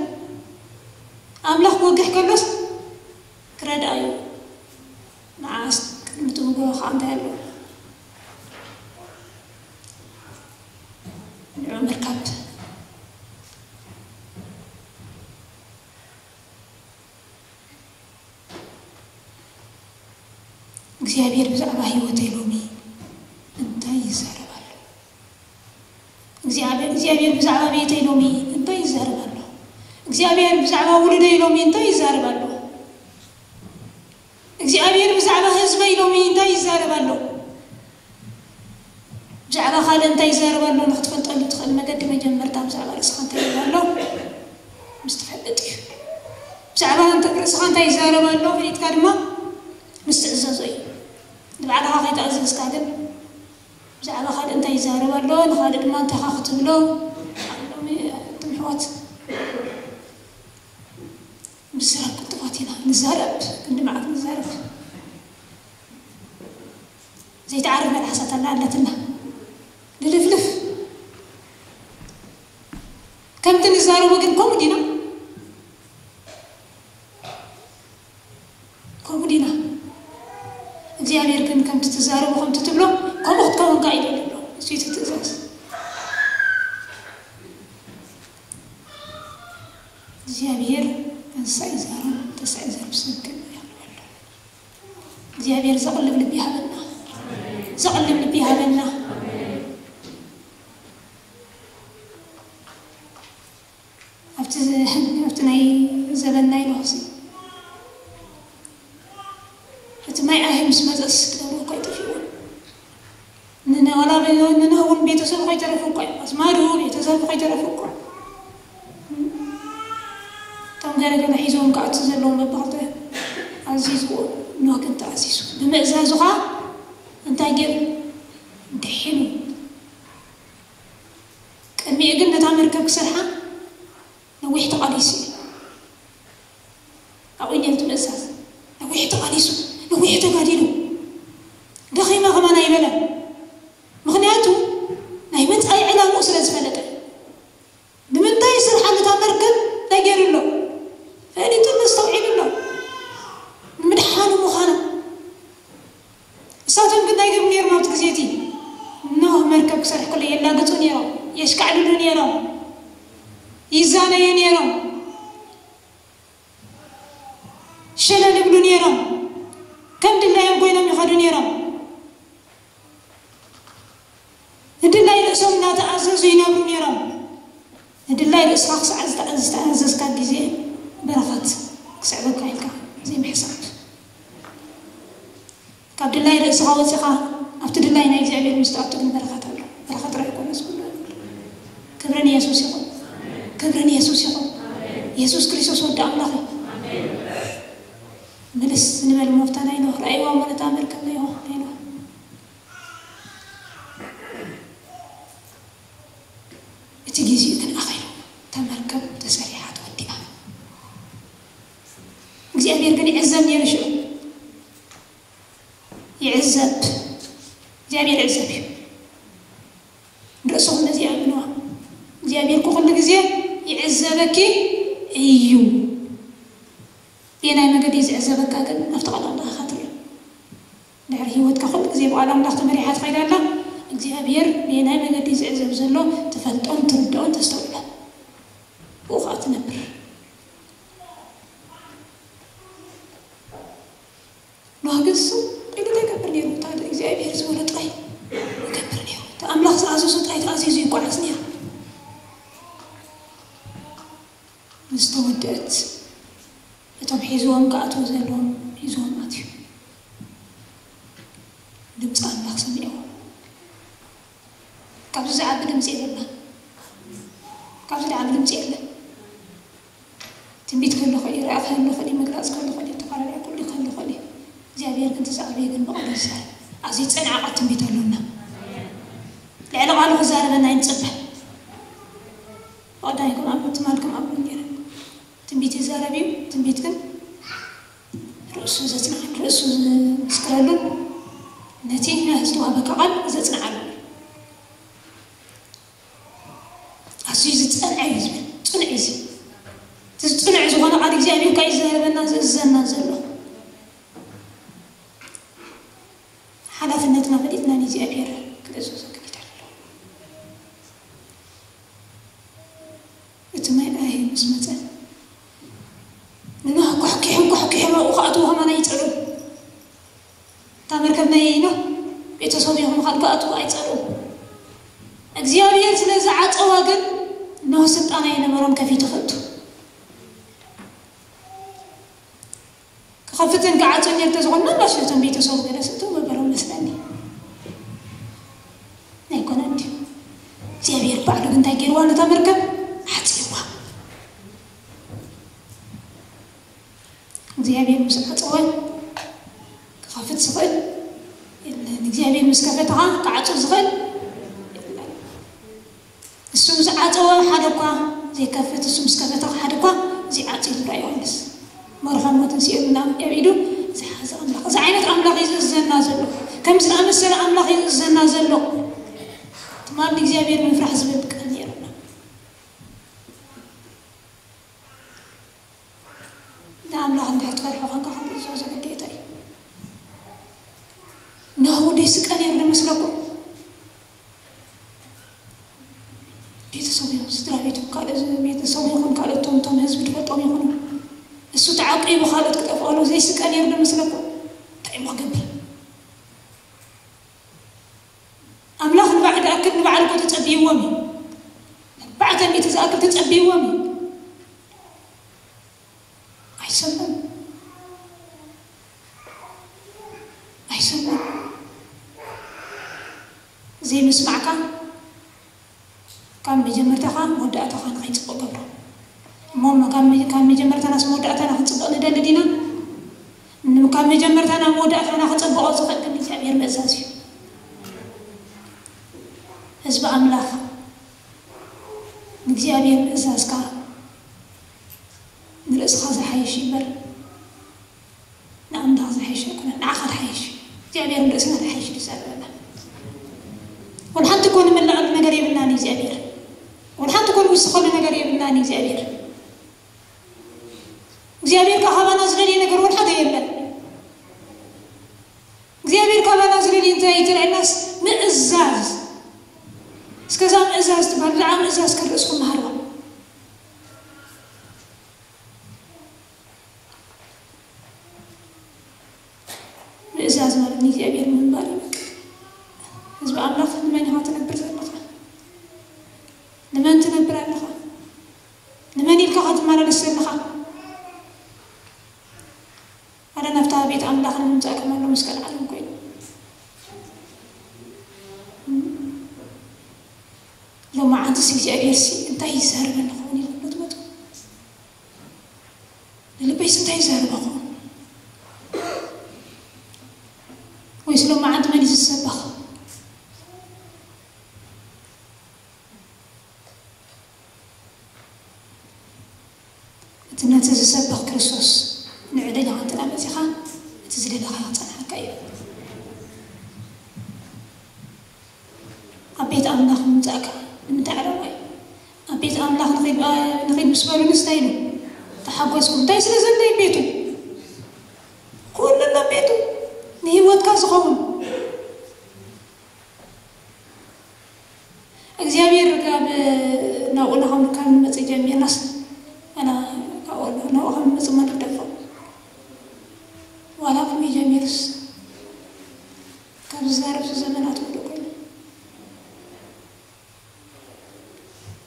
ኣምላኽ ክወግሕ ከሎስ ክረድኣ እዩ። መዓስ ቅድሚ ትምጎ ኸዓ እንታይ ኣሎ? ንዑ ምርካብ። እግዚኣብሔር ብዛዕባ ህይወተይ ሎሚ እንታይ ይዛረብ ኣሎ? እግዚኣብሔር፣ እግዚኣብሔር ብዛዕባ ቤተይ ሎሚ እንታይ ይዛረብ ኣሎ? እግዚኣብሔር ብዛዕባ ውሉደይ ሎሚ እንታይ ይዛረብ ኣሎ? እግዚኣብሔር ብዛዕባ ህዝበይ ሎሚ እንታይ ይዛረብ ኣሎ? ብዛዕባ ካልእ እንታይ ይዛረብ ኣሎ ንኽትፈልጠሉ ትኽእል መገዲ መጀመርታ ብዛዕባ ርእስኻ እንታይ ይብል ኣሎ ምስ ትፈልጥ እዩ። ብዛዕባ እንተ-፣ ርእስኻ እንታይ ይዛረብ ኣሎ ፈሊጥካ ድማ ምስ ትእዘዞ እዩ። ንባዕልኻ ከይተኣዘዝካ ግን ብዛዕባ ካልእ እንታይ ይዛረብ ኣሎ፣ ንኻልእ ድማ እንታይ ኢኻ ክትብሎ? ሎሚ ትምሕዋት ብስራሕ ቅልጡፋት ኢና ንዛረብ፣ ክንዲ መዓት ንዛረብ። ዘይተዓርፍ መልሓሳት ኣላ ኣለትና። ንልፍልፍ። ከምቲ ንዛረቦ ግን ከምኡ ዲና? ከምኡ ዲና? እግዚኣብሔር ግን ከምቲ ትዛረቦ ከምቲ ትብሎ ከምኡ ክትከውን ከኣ ይደሊ ኣሎ። እሱ እቲ ትእዛዝ። እግዚኣብሔር እንስሳ ይዛረብ፣ እንስሳ ይዛረብ ሰብ ግን ይኽልበሉ። እግዚኣብሔር ዘቕልብ ልቢ ይሃበና። ዘቕልብ ልቢ ይሃበና። ኣብቲ፣ ኣብቲ ናይ ዘበንና ኢሉ ኸሲ እቲ ማይ ኣሄ ምስ መጸስ ክነብሩ እኳ ኣይጠፊእዎን። ንነ-፣ ዋላ በ-፣ ንኖህ እውን ቤተሰቡ ከይተረፉ እኳ እዩ። ኣዝማዱ ቤተሰቡ ከይተረፉ እኳ። እቶም ገለ ገለ ሒዞም ክኣቱ ዘለዎም በብኽልተ ኣዚዝዎ፣ ኖህ ግን ተኣዚዙ። ብምእዛዙ ኸዓ እንታይ ገይሩ? ድሒኑ። ቅድሚኡ ግን ነታ መርከብ ክሰርሓ ነዊሕ ተቓሊሱ እዩ። ኣብኡ እዩ ነቲ ምእዛዝ። ነዊሕ ተቓሊሱ፣ ነዊሕ ተጋዲሉ። ደኺመ ከማን ኣይበለን። ምኽንያቱ ናይ መጻኢ ዕላምኡ ስለ ዝፈለጠ። ንምንታይ ይሰርሓ ነታ መርከብ እንታይ ገይሩ ኣሎ? ፈሊጡ ኣሎ፣ ኣስተውዒሉ ኣሎ። ንምድሓኑ ምዃኑ። እሳቶም ግን እንታይ ይገብሩ ነይሮም ኣብቲ ግዜ እቲ? ኖህ መርከብ ክሰርሕ ከሎ የላግጹ ነይሮም፣ የሽካዕልሉ ነይሮም፣ ይዛነዩ ነይሮም፣ ሸለል ይብሉ ነይሮም፣ ከም ድላዮም ኮይኖም ይኸዱ ነይሮም። ንድላይ ርእሶም እናተኣዘዙ ይነብሩ ነይሮም። ንድላይ ርእስኻ ክሳዕ ዝተኣዘ-፣ ዝተኣዘዝካ ግዜ በረኸት ክስዕበካ ኢልካ ዘይምሕሳብ። ካብ ድላይ ርእስኻ ወፂኻ ኣብቲ ድላይ ናይ እግዚኣብሔር ምስ ትኣቱ ግን በረኸት ኣሎ። በረኸት ጥራይ ኣይኮነስ ኩሉ። ክብሪ ንየሱስ ይኹን። ክብሪ ንየሱስ ይኹን። የሱስ ክርስቶስ ወዲ ኣምላኽ እዩ። ምልስ ንበል ሞፍታ ናይ ኖህ። ረኣይዋ እሞ ነታ መርከብ ናይ ኖህ፣ ናይ ኖህ። እቲ ግዜኡ ግን ኣኺሉ። እታ መርከብ ተሰሪሓ ተወዲኣ። እግዚኣብሔር ግን ይዕዘብ ነይሩ ሽዑ። ይዕዘብ። እግዚኣብሔር ይዕዘብ እዩ። ንርእስኹም ነዚ ኣምንዋ። እግዚኣብሔር እኮ ኩሉ ግዜ ይዕዘበኪ እዩ። ብየናይ መገዲ እዩ ዝዕዘበካ ግን ኣብቲ ቃል ኣምላኽ ኢኻ ትሪኦ። ድሕሪ ህይወትካ ኩሉ ግዜ ብቃል ኣምላኽ ተመሪሓ ትኸይድ ኣላ። እግዚኣብሔር ብየናይ መገዲ እዩ ዝዕዘብ ዘሎ ትፈልጦን ትርድኦን ተስተውዕሎን። ብኡ ኸዓ ትነብር። ኖህ ግን እሱ ኢሉ እንታይ ይገብር ነይሩ? እታ እግዚኣብሔር ዝበሎ ጥራይ ይገብር ነይሩ። እቲ ኣምላኽ ዝኣዘዞ ጥራይ ተኣዚዙ ይጓዓዝ ነይሩ። ምስ ተወድአት፣ እቶም ሒዝዎም ክኣትዉ ዘለዎም ሒዝዎም ኣትዩ። ድምፂ ኣምላኽ ሰሚዕዎ። ካብዚ ዝዓቢ ድምፂ የብልና። ካብዚ ዝዓቢ ድምፂ የለን። ትንቢት ክህሉ ይኽእል እዩ፣ ራእይ ክህሉ ይኽእል እዩ፣ ምግላፅ ክህሉ ይኽእል እዩ፣ ዝተፈላለየ ኩሉ ክህሉ ይኽእል እዩ። እግዚኣብሔር ግን እቲ ዝዓበየ ግን ብቓሉ ይዛረብ። ኣብዚ ዝፀንዐ ቃል ትንቢት ኣሎና። ልዕሊ ቃሉ ክዛረበና ይንፅበ። ብቐዳሚ ከም ኣብ ትማል ከም ኣብ ወንጌል ትንቢት ይዛረብ እዩ። ትንቢት ግን ርእሱ ዘጽንዓሉ፣ ርእሱ ዝምስክረሉ፣ ነቲ ዝተዋህበካ ቃል ዘጽንዓሉ። ኣዝዩ ዝጸንዐ እዩ ዝብል፣ ጽኑዕ እዩ እዚ። እቲ ጽኑዕ ዝኾነ ቃል እግዚኣብሔር ካብ እዩ ዝዛረበና፣ ዝእዝዘና ዘሎ። ሓላፍነትና ፈሊጥና ንእግዚኣብሔር ክንእዝዞ ክንክእል ኣለና። እቲ ማይ ኣየ ምስ መጸ፣ ንኖህ ኳሕኪሑ ኳሕኪሑ ናብኡ ክኣትዉ ከማን ኣይጸልኡን። እታ መርከብ ናይ ኖህ ቤተሰብ ይኹን ካልእ ክኣትዉ ኣይጸልኡን። እግዚኣብሔር ስለ ዝዓጸዋ ግን ኖህ ስልጣን ኣይነበሮን ከፊቱ ክእቱ። ክኸፍትን ክዓጽን እየ እንተዝኾን፣ ምናልባት ነቶም ቤተሰቡ ገለ ስእቱ ምበሎም መስለኒ። ኣይኮነን ድዩ? እግዚኣብሔር ባዕሉ ግን እንታይ ገይርዋ? ነታ መርከብ ዓጺዋ። እግዚኣብሔር ምስ ዓጸወ ክኸፍት ዝኽእል የለን። እግዚኣብሔር ምስ ከፈተ ከዓ ክዓጹ ዝኽእል የለን። እሱ ምስ ዓጸወ ሓደ እኳ ዘይከፍት፣ እሱ ምስ ከፈተ ሓደ እኳ ዘይዓጽ ኢሉ ዮሃንስ። መርሖ ሞትን ሲኦልን ኣብ ኢዱ ዝሓዘ ኣምላኽ። እዚ ዓይነት ኣምላኽ እዩ ዝእዝዘና ዘሎ። ከምዚ ዝኣመሰለ ኣምላኽ እዩ ዝእዝዘና ዘሎ። ትማሊ እግዚኣብሔር ምፍራሕ ዝብል ቃል ነይሩና። ንኣምላኽ እንድሕር ትፈርሑ ኾንካ፣ ከም ትእዛዙ ግዴታ እዩ። ናሁ ደይ ስቀ ነይሩ ዶ መስለኩም? ቤተሰቡ ይኹን፣ ስድራ ቤቱ፣ ካልእ ቤተሰቡ ይኹን፣ ካልኦት ቶም፣ ቶም ህዝቢ ትፈልጦም ይኹኑ። እሱ ተዓቂቡ ካልኦት ክጠፍኡ ከለዉ ዘይስቀ ነይሩ ዶ መስለኩም? እንታይ እሞ ክገብር? ኣምላኽ ንባዕዲ ኣክል ንባዕሉ እኮ ተጸብይዎም እዩ። ኣርባዕተ ሚእቲ ዝኣክል ተጸብይዎም እዩ። ኣይሰምዑን። ኣይሰምዑን። ዘይምስማዕካ ካብ መጀመርታኻ መወዳእታኻ ንኸይጽቡቕ ገብሮ። እሞ ካብ መ-፣ ካብ መጀመርታናስ መወዳእታና ክንጽቡቕ ንደሊ ዲና? ን-፣ ካብ መጀመርታና መወዳእታና ክጽብቖ ዝኽእል ግን እግዚኣብሔር ምእዛዝ እዩ። ህዝቢ ኣምላኽ ንእግዚኣብሔር ምእዛዝካ ንርእስኻ ዝሓይሽ እዩ እምበር ንኣምላኽ ዝሓይሽ ኣይኮነን። ንዓኻ ዝሓይሽ፣ እግዚኣብሔር ንርእስና ዝሓይሽ እዩ ዝዛረበና። ወላ ሓንቲ እኮ ንመላኣሉ ነገር የብልናን እግዚኣብሔር። ወላ ሓንቲ እኮ ንውስኸሉ ነገር የብልናን እግዚኣብሔር። እግዚኣብሔር ከኣ ካባና ዝደልየ ነገር ወላ ሓደ የለን። እግዚኣብሔር ካባና ዝደልየ እንታይ እዩ ተባሂልናስ ምእዛዝ። እስከ እዛ ምእዛዝ ትበሃል፣ ብዛዕባ ምእዛዝ ከርእስኩም መሃርባ። ምእዛዝ ማለት ንእግዚኣብሔር ምንባር እዩ። በቃ ህዝቢ ኣምላኽ፣ ንመን ኢኻ ትነብር ዘለኻ? ንመን ትነብር ኣለኻ? ንመን ኢልካ ኢኻ ትመላለስ ዘለኻ? ኣነ ናብታ ቤት ኣምላኽ ንምምጻእ ከማን መስቀል ዓለም ኮይኑ። ሎማዓንትስ እግዚኣብሔርሲ እንታይ ይዛረበኒ ኸውን ኢልኩም ዶ ትመጹ? ንልበይስ እንታይ ይዛረባ ኸውን? ወይስ ሎማዓንቲ መን እዩ ዝሰበኽ? እቲ ነቲ ዝሰብኽ ክርስቶስ ንዕደጋ እንተ መጺኻ፣ እቲ ዝደለኻዮ ክጸንሓካ እዩ። ኣብ ቤት ኣምላኽ ምምጻእካ ንምንታይ ዓላማ እዩ? ኣብ ቤት ኣምላኽ ንኺድ፣ ንኺድ ምስ በሉንስ እንታይ ኢሉ? ተሓጎስኩም። እንታይ ስለ ዘሎ እዩ ቤቱ? ኩሉ ኣሎ ቤቱ። ንህይወትካ ዝኸውን። እግዚኣብሔር ካብ ናብኡ ናኸም ካብ ንመጽእ ጀሚርናስ፣ ኣና ካብኡ ናብኡ ከም ንመጽእ እሞ ንግደፎ። ዋላ ከመይ ጀሚሩስ፣ ካብ ዝዛረብሱ ዘመናት ውድእ ኮይኑ።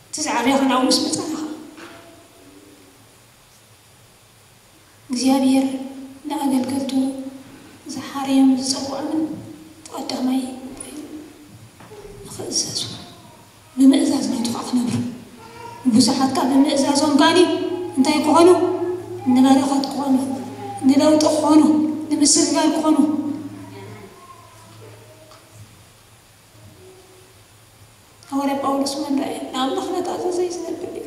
እቲ ዝዓበየ ኸኣ ናብኡ ምስ መጻና ኸኣ። እግዚኣብሔር ንኣገልገልቱ ዝሓረዮም ዝጸውዖምን ቀዳማይ ንኽእዘዙ፣ ብምእዛዝ ናቱ ኸኣ ክነብሩ። ብዙሓት ከኣ ብምእዛዞም ከኣኒ እንታይ ክኾኑ? ንበረኸት ክኾኑ፣ ንለውጢ ክኾኑ፣ ንምስግጋር ክኾኑ። ሃዋርያ ጳውሎስ መን ረኣየ? ንኣምላኽ እናተኣዘዘ እዩ ዝነብር ነይሩ።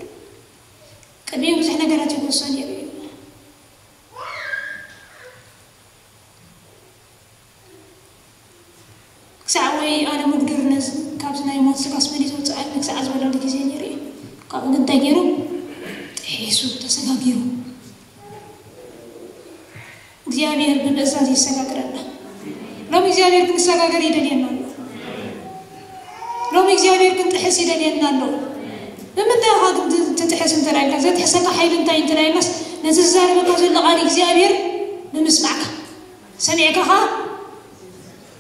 ቅድሚኡ ብዙሕ ነገራት ይጎሶ ነይሩ እዩ። ክሳዕ ወይ ኣነ ምጉድር ነዚ ካብዚ ናይ ሞት ስጋስ መን እዩ ዘውፅኣኒ ክሳዕ ዝበለሉ ግዜ ነይሩ እዩ። ካብኡ ግን እንታይ ገይሩ? ጥሒሱ፣ ተሰጋጊሩ። እግዚኣብሔር ብምእዛዝ ይሰጋግረና። ሎሚ እግዚኣብሔር ክንሰጋገር ይደልየና ኣሎ። ሎሚ እግዚኣብሔር ክንጥሕስ ይደልየና ኣሎ። ብምንታይ ኢኻ ግን ት-፣ ትጥሕስ እንተ ኢልካ? ዘጥሕሰካ ሓይሊ እንታይ እንተ ኢልናስ፣ ነዚ ዝዛረበካ ዘሎ ቃል እግዚኣብሔር ብምስማዕካ፣ ሰሚዕካ ኸዓ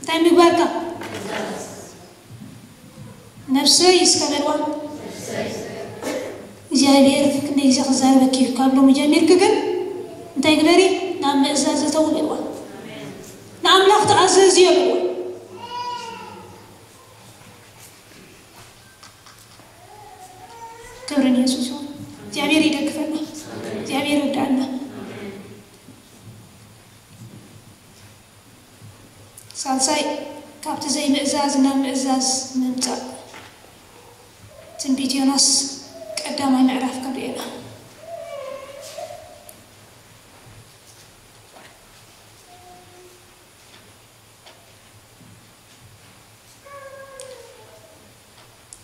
እንታይ ምግባርካ? ነብሰይ እስከ በልዋ። እግዚኣብሔር ክንደይ ግዜ ክዛረበኪ እዩ። ካብ ሎሚ ጀሚርኪ ግን እንታይ ግበሪ? ናብ ምእዛዝ እተው በልዋ። ንኣምላኽ ተኣዘዝዮ በልዋ። ክብሪ ንየሱስ ይኹን። እግዚኣብሔር ይደግፈና። እግዚኣብሔር ይርዳእና። ሳልሳይ፣ ካብቲ ዘይምእዛዝ ናብ ምእዛዝ ምምጻእ። ትንቢት ዮናስ ቀዳማይ ምዕራፍ ክንርኢ ኢና።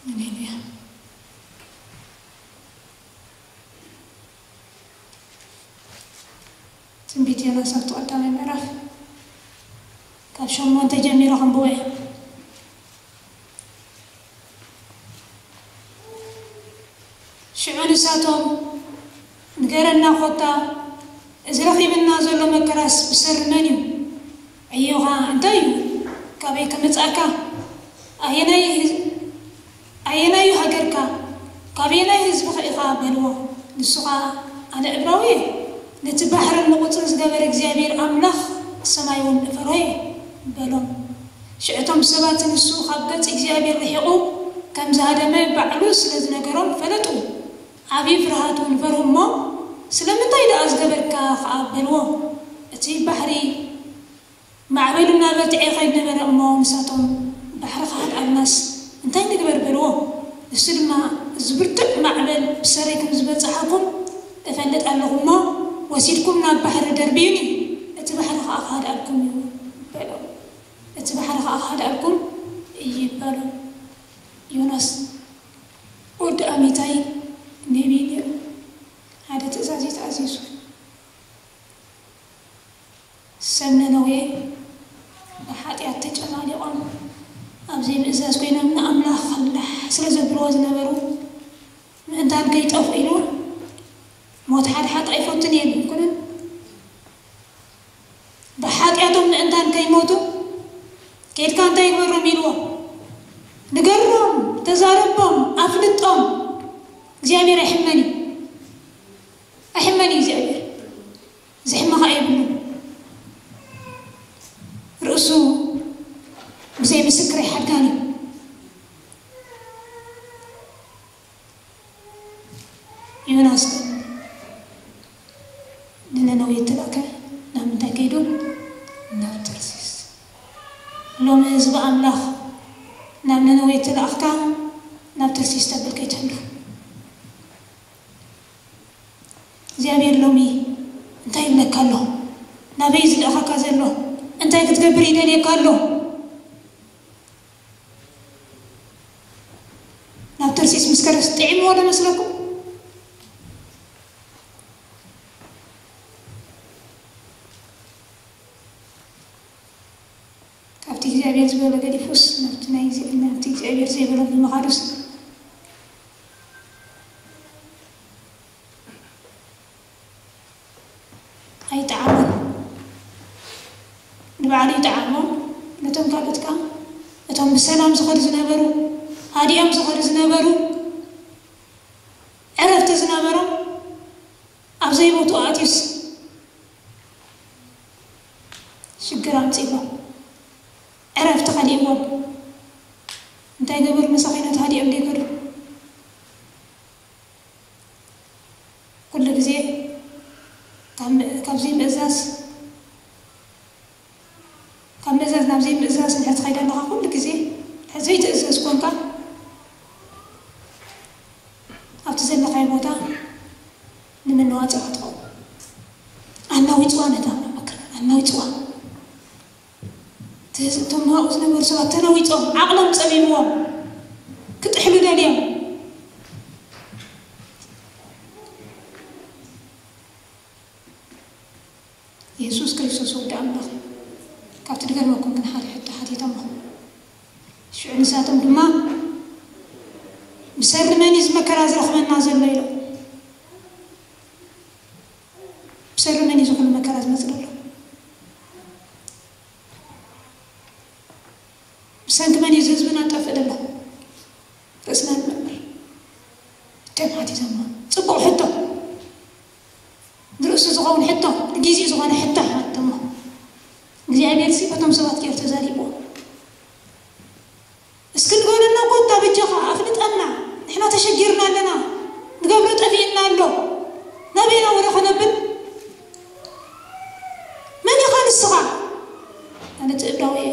ሃሌሉያ። ትንቢት ዮናስ ኣብቲ ቀዳማይ ምዕራፍ ካብ ሸሞንተ ጀሚረ ከንብቦ እየ። ሽዑ ንሳቶም፣ "ንገረና ኮታ፣ እዚ ረኺብና ዘሎ መከራስ ብሰሪ መን እዩ? ዕዮኻ እንታይ እዩ? ካበይ ከመጻእካ? ኣየናይ ህዝ-፣ ኣየናይ እዩ ሃገርካ? ካበየናይ ህዝቢ ከ ኢኻ?" በልዎ። ንሱ ኸኣ፣ "ኣነ ዕብራዊ እየ፣ ነቲ ባሕርን ንቑጽን ዝገበረ እግዚኣብሔር ኣምላኽ ሰማይ እውን እፈርሆ እየ" በሎም። ሽዑ እቶም ሰባት ንሱ ካብ ገጽ እግዚኣብሔር ርሒቑ ከም ዝሃደመ ባዕሉ ስለ ዝነገሮም ፈለጡ። ዓብዪ ፍርሃት እውን ፈርሁ እሞ፣ "ስለምንታይ ደኣ ዝገበርካ ኸኣ?" በልዎ። እቲ ባሕሪ ማዕበሉ እናበርትዐ ይኸይድ ነበረ እሞ፣ ንሳቶም፣ "ባሕሪ ክሃድኣልናስ እንታይ ንግበር?" በልዎ። ንሱ ድማ፣ "እዚ ብርቱዕ ማዕበል ብሰረይ ከም ዝበጽሓኩም እፈልጥ ኣለኹ እሞ፣ ወሲድኩም ናብ ባሕሪ ደርብዩኒ፣ እቲ ባሕሪ ኸኣ ክሃድኣልኩም እዩ" በሎም። "እቲ ባሕሪ ኸኣ ክሃድኣልኩም እዩ" በሎም። ዮናስ ወዲ ኣሚታይ ነቢይ ነይሩ። ሓደ ትእዛዝ እዩ ተኣዚዙ። ሰብ ነነዌ ብሓጢኣት ተጨማሊቖም፣ ኣብ ዘይምእዛዝ ኮይኖም፣ ንኣምላኽ ላሕ ስለ ዘብልዎ ዝነበሩ፣ ምእንታን ከይጠፍኡ ኢሉ፣ ሞት ሓድሓድ ኣይፈቱን እየ ኣይኮነን። ብሓጢኣቶም ምእንታን ከይሞቱ፣ "ኬድካ እንታይ ግበሮም?" ኢልዎ። ንገሮም፣ ተዛረቦም፣ ኣፍልጦም። እግዚኣብሔር ኣይሕመን እዩ። ኣይሕመን እዩ እግዚኣብሔር። ዝሕመኻ የብሉን። ርእሱ ብዘይ ምስክር ኣይሓድጋን እዩ። ዮናስ ግን ንነነዌ እተላእከ ናብ ምንታይ ከይዱ? ናብ ተርሲስ። ሎሚ ህዝቢ ኣምላኽ፣ ናብ ነነዌ እተላእኽካ ናብ ተርሲስ ተብል ከይትሕሉ። እግዚኣብሔር ሎሚ እንታይ ይብለካ ኣሎ? ናበይ ዝልእኸካ ዘሎ? እንታይ ክትገብር ይደልየካ ኣሎ? ናብ ተርሲስ ምስ ከደስ ጥዒምዎ ዶ መስለኩም? ካብቲ እግዚኣብሔር ዝበሎ ገዲፉስ ናብቲ ናይ፣ ናብቲ እግዚኣብሔር ዘይበሎ ብምኻዱስ ኣይጠዓሞን። ንባዕሉ ይጠዓሞም፣ ነቶም ካልኦት ከኣ፣ እቶም ብሰላም ዝኸዱ ዝነበሩ፣ ሃዲኦም ዝኸዱ ዝነበሩ፣ ዕረፍቲ ዝነበሮም፣ ኣብ ዘይቦትኡ ኣትዩስ ሽግር ኣምጺእዎም፣ ዕረፍቲ ከሊእዎም። እንታይ ገበሩ? መሳኺኖት ሃዲኦም ደይከዱ። ኩሉ ግዜ ካብ፣ ካብዚ ምእዛዝ፣ ካብ ምእዛዝ ናብ ዘይምእዛዝ እንድሕር ትኸይድ ኣለኻ፣ ኩሉ ግዜ እንድሕር ዘይትእዘዝ ኮንካ፣ ኣብቲ ዘለኻዮ ቦታ ንምንዋጽ ኢኻ ትኸውን። ኣናዊጽዋ ነታ መከራ፣ ኣናዊጽዋ። እቲ ህዝቢ፣ እቶም ናብኡ ዝነበሩ ሰባት ተናዊጾም፣ ዓቕሎም ጸቢብዎም፣ ክጥሕሉ ደልዮም። የሱስ ክርስቶስ ወዲ ኣምላኽ እዩ። ካብቲ ድገርመኩም ግን ሓደ ሕቶ ሓቲቶሞ። ሽዑ ንሳቶም ድማ፣ "ብሰሪ መን እዩ እዚ መከራ ዝረኽበና ዘሎ?" ኢሎም። ብሰሪ መን እዩ ዝኹሉ መከራ ዝመጽእ ዘሎ? ብሰንኪ መን እዩ እዚ ህዝብና ዝጠፍእ ዘሎ? ርእስና ንመርምር። እቶም ሓቲቶሞ። ጽቡቕ ሕቶ። ንርእሱ ዝኸውን ሕቶ፣ ንጊዜኡ ዝኾነ ሕቶ ይሓትሞ። እግዚኣብሔር ሲ በቶም ሰባት ገይሩ ተዛሪብዎ። እስኪ ንገረና ኮታ በጃኻ፣ ኣፍልጠና፣ ንሕና ተሸጊርና ኣለና፣ ንገብሮ ጠፊእና ኣሎ፣ ናበይና ወረ ከነብል? መን ኢኻ ንስኻ? ኣነ ትእብዳዊ እየ።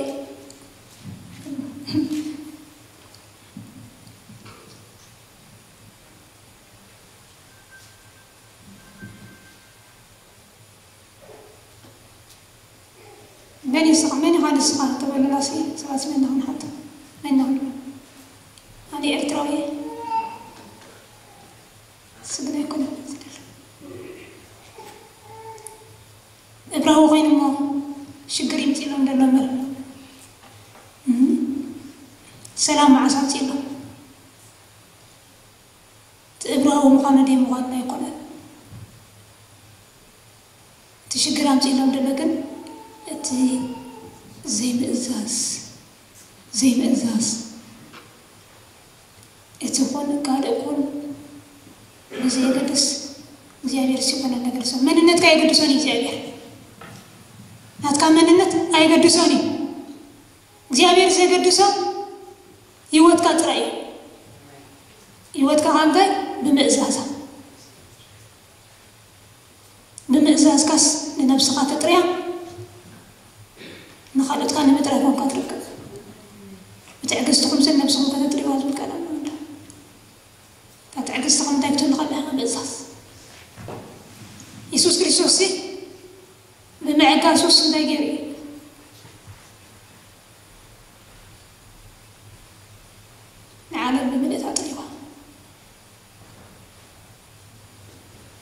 መን እዩ ንስኻ? መን ኢኻ ንስኻ? ተበሉና ሲ ሰባት መን ኢኻ ንሓቶ? መን ኢኻ? ኣነ ኤርትራዊ እየ። ስግና ኣይኮነን ዝደሊ። እብራዊ ኮይኑ እሞ ሽግር ይምፅእ ኢሎም ደሎ እምበር፣ እም፣ ሰላም መዓስ ኣምፅእ ኢሎም? እቲ እብራዊ ምዃኑ ደይ ምዃኑ ኣይኮነን። እቲ ሽግር ኣምፅእ ኢሎም ደሎ ግን እቲ ዘይምእዛዝ፣ ዘይምእዛዝ፣ እቲ ኩን ካልእ ኩን ብዘየገድስ እግዚኣብሔር ሲኮነ ነገር ሰብ መንነትካ የገድሶን እዩ። እግዚኣብሔር ናትካ መንነት ኣይገድሶን እዩ። እግዚኣብሔር ዘገድሶ ህይወትካ ጥራይ እዩ። ህይወትካ ካብ እንታይ? ብምእዛዛ። ብምእዛዝካስ ንነብስኻ ተጥርያ፣ ንኻልኦትካ ንምጥራይ ኮንካ ትርከብ። ብትዕግስቲ ኩምስን ነብስኹም ከተጥርይዋ ዝብል ቃል ኣሎ እንዶ። እታ ትዕግስቲ ከም እንታይ ክትህሉ ከለኻ ምእዛዝ። የሱስ ክርስቶስ ሲ ብምዕጋሱስ እንታይ ገይሩ እዩ? ንዓለም ብምልእታ ጥሪዋ።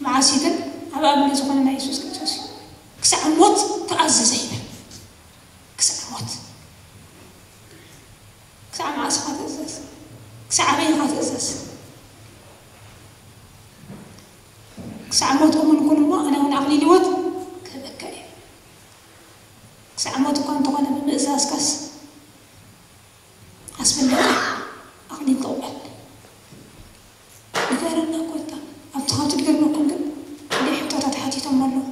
መዓስ እዩ ግን ኣብ ኣምኒ ዝኾነ ናይ የሱስ ክርስቶስ እዩ። ክሳዕ ሞት ተኣዘዘ ይብል። ክሳዕ ሞት። ክሳዕ መዓስ ኢኻ ትእዘዝ? ክሳዕ ኣበይ ኢኻ ትእዘዝ? ክሳዕ ሞት እሙን ኩን እሞ ኣነ እውን ኣኽሊል ህይወት ክህበካ እየ። ክሳዕ ሞት እኳ እንተኾነ ብምእዛዝካስ ኣስፍለካ ኣኽሊል ትቕበል። ንገረና ኮታ ኣብቲ ካብ ትድገርመኩም ግን ክንደይ ሕቶታት ሓቲቶም ኣለዉ።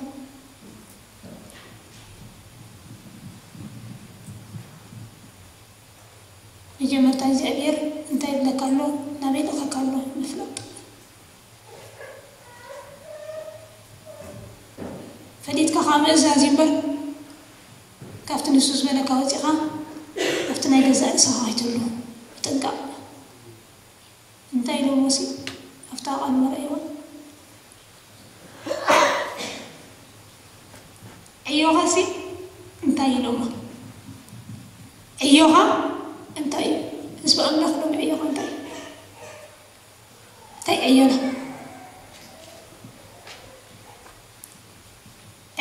መጀመርታ እግዚኣብሔር እንታይ ይብለካ ኣሎ፣ ናበይ ልእኸካ ኣሎ ምፍላጥ። ፈሊጥካ ከዓ ምእዛዝ እዩ እምበር፣ ካብቲ ንሱ ዝበለካ ወፂኻ ኣብቲ ናይ ገዛእ ርእስኻ ከይትህሉ ብጥንቃቕ። እንታይ ኢሎሞ ሲ ኣብታ ቃል መርኣይዋ? ዕዮኻ ሲ እንታይ ኢሎሞ? ዕዮኻ እንታይ እዩ? ህዝቢ ኣምላኽ ሎሚ ዕዮኻ እንታይ እዩ? እንታይ ዕዮና?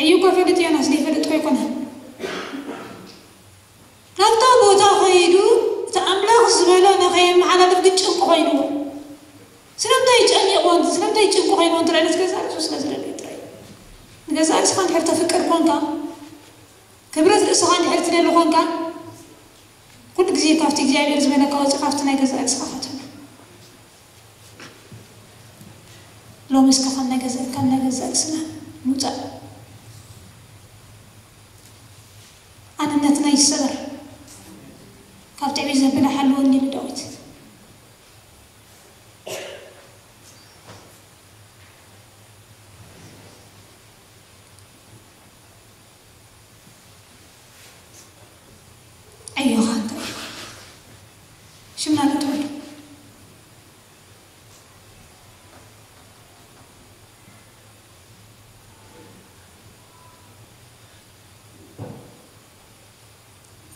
እዩ እኮ ይፈልጥ ዮናስ ዘይፈልጥ እኮ ኣይኮነን። ናብታ ቦታ ከይዱ እቲ ኣምላኽ ዝበሎ ንኸየመሓላልፍ ግን ጭንቂ ኮይንዎ። ስለምንታይ ጨኒቕዎ? ስለምንታይ ጭንቂ ኮይንዎ? እንተ ንገዛእ ርእሱ ስለ ዝደለየ ጥራይ። ንገዛእ ርእስኻ እንድሕር ተፍቅር ኮንካ፣ ክብረት ርእስኻ እንድሕር ትደሊ ኮንካ፣ ኩሉ ግዜ ካብቲ እግዚኣብሔር ዝበለካ ወፂ ካብቲ ናይ ገዛእ ርእስኻ ካትህሉ። ሎሚ እስከ ካብ ናይ ገዛእ ካብ ናይ ገዛእ ርእስና ንውፃእ። ኣንነትና ይሰበር። ካብ ትዕቢት ዘብለ ሓልወኒ ኢሉ ዳዊት። ዕዮኻ እንታይ እዩ? ሽምና ዶ ትወዱ?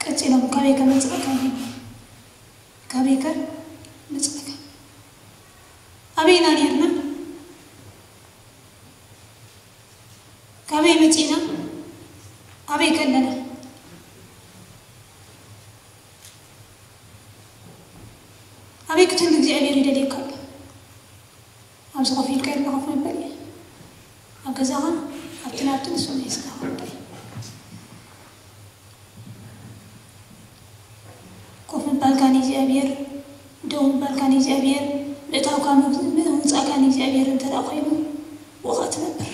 ቀጺሎም ካበይ ከመጽእካ እዩ? ካበይ ከመጽእካ? ኣበይና ኔርና? ካበይ መጺእና? ኣበይ ከለና? ኣበይ ክትህሉ እግዚኣብሔር ይደልየካ ኣሎ? ኣብዚ ኮፍ ኢልካ ኢልካ ኮፍ ምበል እዩ። ኣብ ገዛኻ ኣብቲ ናብቲ ንሱ ናይ ስጋኻ ጉዳይ። ኮፍ ምባልካ ንእግዚኣብሔር፣ ደው ምባልካ ንእግዚኣብሔር፣ ምእታውካ ምውፃእካ ንእግዚኣብሔር እንተ ደኣ ኮይኑ፣ ብኡ ኸኣ ትነብር።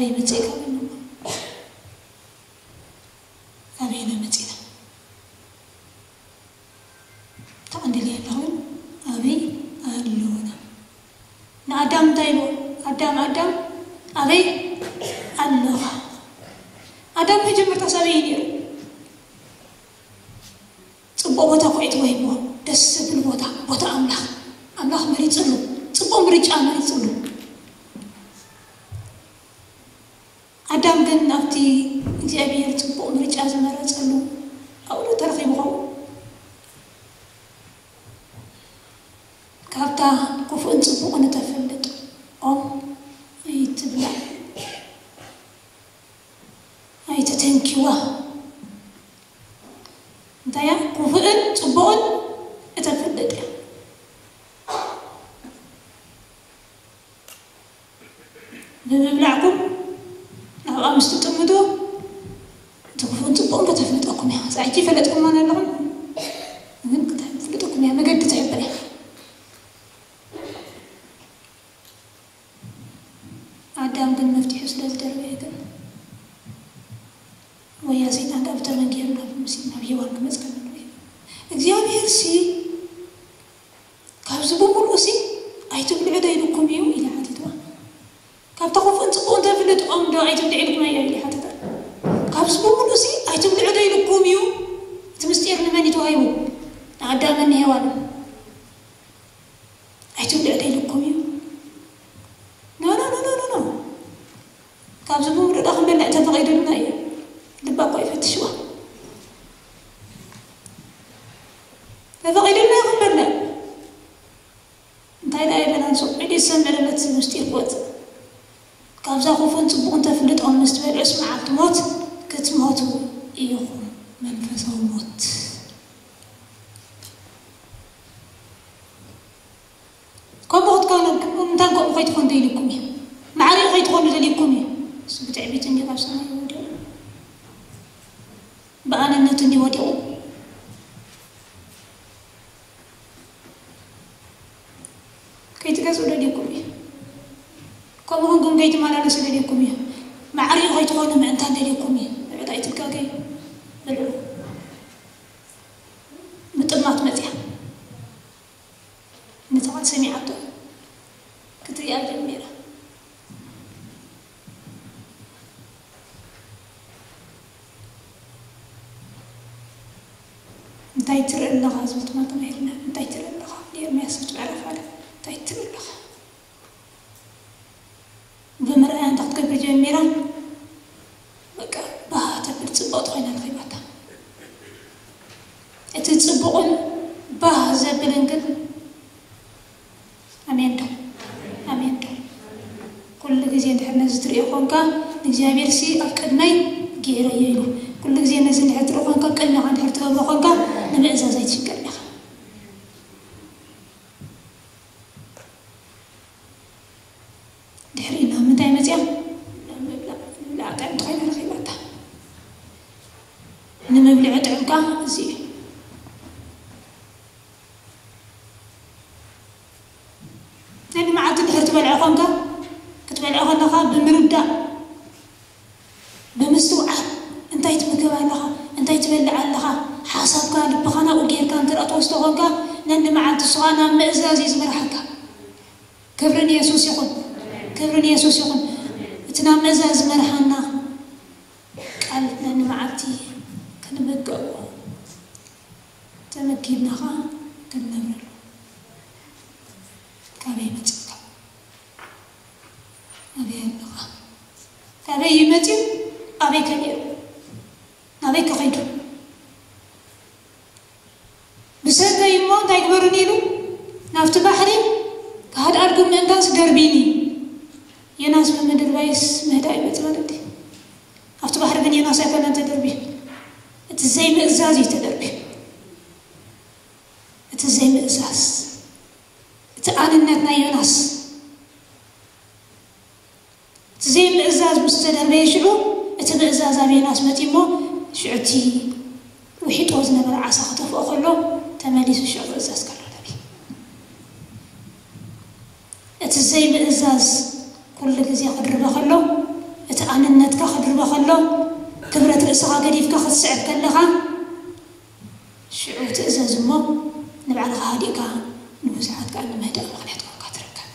ኣበይ መጺእካ? ኣበይ ኢና መጺእና? ተቐንዲለ ኣለኹን ኣበይ ኣለኹና? ንኣዳም እንታይ ኢልዎ? ኣዳም ኣዳም ኣበይ ኣለኻ? ኣዳም መጀመርታ ኣበይ እዩ ነይሩ? ጽቡቕ ቦታ እኮ እዩ ተዋሂብዎ። ደስ ዝብል ቦታ፣ ቦታ ኣምላኽ። ኣምላኽ መሪጽሉ። ጽቡቕ ምርጫ መሪጽሉ። ኣዳም ግን ኣብቲ እግዚኣብሔር ጽቡቕ ምርጫ ዝመረጸሉ ኣብኡ ተረኺቡ ኸውን? ካብታ ክፉእን ጽቡቕን እተፈልጥ ኦም ኣይትብላዕ፣ ኣይትተንኪዋ። እንታይ እያ? ክፉእን ጽቡቕን እተፈልጥ እያ። ብምብላዕኩም ኣብኣ ምስ ትጥምቱ፣ እቲ ክፉእን ጽቡቕን ከተፍልጠኩም እያ። ጻዕቂ ይፈለጥኩም ማለት ኣለኹም፣ ግን ከተፍልጠኩም እያ። መገዲ ትሕብር እያ። ኣዳም ግን መፍትሒ ስለ ዝደረበ ግን፣ ወያ ሰይጣን ካብ ተመንጊሩ ናብ ምስ ናብ ሄዋን ክመጽእ ከሎ፣ እግዚኣብሔር ሲ ካብዚ ብምሉእ ሲ ኣይትብልዑ ዶ ኢልኩም እዩ? ኢለ ሓቲትዋ። ካብታ ክፉእን ጽቡቕን ተፍልጥ ኦም ዶ ኣይትብልዑ ኢልኩም ኣያ? ኢለ ሓተታ። ካብዚ ብምሉእ ሲ ኣይትብልዑ ዶ ኢልኩም እዩ? እቲ ምስጢር ንመን እዩ ተዋሂቡ? ንኣዳምን ንሄዋንን። ኣይትብልዑ ዶ ኢልኩም እዩ? ኖ፣ ኖ፣ ኖ፣ ኖ፣ ኖ፣ ኖ። ካብዚ ብምሉእ ዶ ክንበልዕ ተፈቒዱልና እዩ? ልባ እኮ ይፈትሽዋ። ተፈቒዱልና እዩ ክንበልዕ። እንታይ ደኣ ይበላ ንሱ? ዒድ ይሰምዕ ለለት ምስጢር ክወጽእ። ካብዛ ክፉን ጽቡቕን ተፍልጦም ምስ ትበልዑስ መዓልቲ ሞት ክትሞቱ ኢኹም። መንፈሳዊ ሞት። ከምኡ ክትኮኑ፣ እንታይ ከምኡ ከይትኾኑ ደልዩኩም እዩ። ማዕሪኡ ከይትኾኑ ደልዩኩም እዩ። እሱ ብትዕቢት እንዲዩ ካብ ሰማይ ወዲቑ። ብኣንነት እንዲዩ ወዲቑ። ከይትገዝኡ ደልዩኩም እዩ። ከምኡ ግን ከይትመላለሱ ደልዩኩም እዩ። ማዕሪኡ ከይትኾኑ ምእንታን ደልዩኩም እዩ። ንዕዳ ኣይትጋገዩ። ብልዑ። ምጥማት መጽያ። ነቲ ቃል ሰሚዓቶ ክትሪኣ ጀሚራ። እንታይ ትርኢ ኣለኻ ዝብል ትምህርቲ መሂርና። እንታይ ትርኢ ኣለኻ? ንኤርምያስ ምዕራፍ ሓደ። እንታይ ትርኢ ኣለኻ? ብምርኣያ እንታይ ክትገብር ጀሚራ? በቃ፣ ባህ ተብል ጽብቕቲ ኮይና ረኺባታ። እቲ ጽቡቕን ባህ ዘብልን ግን፣ ኣሜን ዶ? ኣሜን ዶ? ኩሉ ግዜ እንድሕር ነዚ ትርእዮ ኾንካ፣ ንእግዚኣብሔር ሲ ኣብ ቅድመይ ገይረዮ ኢሉ። ኩሉ ግዜ ነዚ እንድሕር ትርኢ ኾንካ፣ ቅድሜኻ እንድሕር ትገብሮ ኾንካ፣ ንምእዛዝ ኣይትሽገርን ኢኻ። ድሕሪኡ ናብ ምንታይ መጽያ? ናብ ምብላዕ። ምብላዕ ጥዕምቲ ኮይና ረኺባታ። ንምብልዑ ጥዑም ከኣ እዚ እዩ። ነቲ መዓልቲ ድሕሪ ትበልዖ ኾንካ፣ ክትበልዖ ከለኻ ብምርዳእ፣ ብምስትውዓል፣ እንታይ ትምገብ ኣለኻ፣ እንታይ ትበልዕ ኣለኻ፣ ሓሳብካ፣ ልብኻ ናብኡ ጌርካ እንተ ደኣ ትወስዶ ኾንካ፣ ነኒ መዓልቲ ንስኻ ናብ ምእዛዝ እዩ ዝመርሓካ። ክብሪ ንየሱስ ይኹን፣ ክብሪ ንየሱስ ይኹን። እቲ ናብ ምእዛዝ ዝመርሓና ቃል ነኒ መዓልቲ ክንምገቦ፣ ተመጊብና ኸኣ ክንነብረሉ። ካበይ መጺእካ? ኣበይ ኣለኻ? ካበይ እዩ መጺኡ? ኣበይ ከ ነይሩ? ናበይ ከ ኸይዱ? ብሰንከይ እሞ እንታይ ግበሩኒ ኢሉ ናብቲ ባሕሪ ክሃድኣልኩም ምእንታንስ ደርቢኒ። ዮናስ ብምድርባይስ ምህዳእ ይመጽእ ማለት እዩ። ኣብቲ ባሕሪ ግን ዮናስ ኣይኮነን ተደርብዩ። እቲ ዘይምእዛዝ እዩ ተደርብዩ። እቲ ዘይምእዛዝ፣ እቲ ኣንነት ናይ ዮናስ። እቲ ዘይምእዛዝ ምስ ተደርበየ ሽዑ፣ እቲ ምእዛዝ ኣብ ዮናስ መጺኡ እሞ፣ ሽዑ እቲ ውሒጥዎ ዝነበረ ዓሳ ክተፍኦ ከሎ፣ ተመሊሱ ሽዑ ምእዛዝ ከሎ ነቢ። እቲ ዘይምእዛዝ ኩሉ ግዜ ክድርበ ከሎ፣ እቲ ኣንነትካ ክድርበ ከሎ፣ ክብረት ርእስኻ ገዲፍካ ክትስዕብ ከለኻ፣ ሽዑ ትእዘዝ እሞ፣ ንባዕልኻ ሃዲእካ፣ ንብዙሓት ከኣ ንምህዳእ ምኽንያት ኮንካ ትርከብ።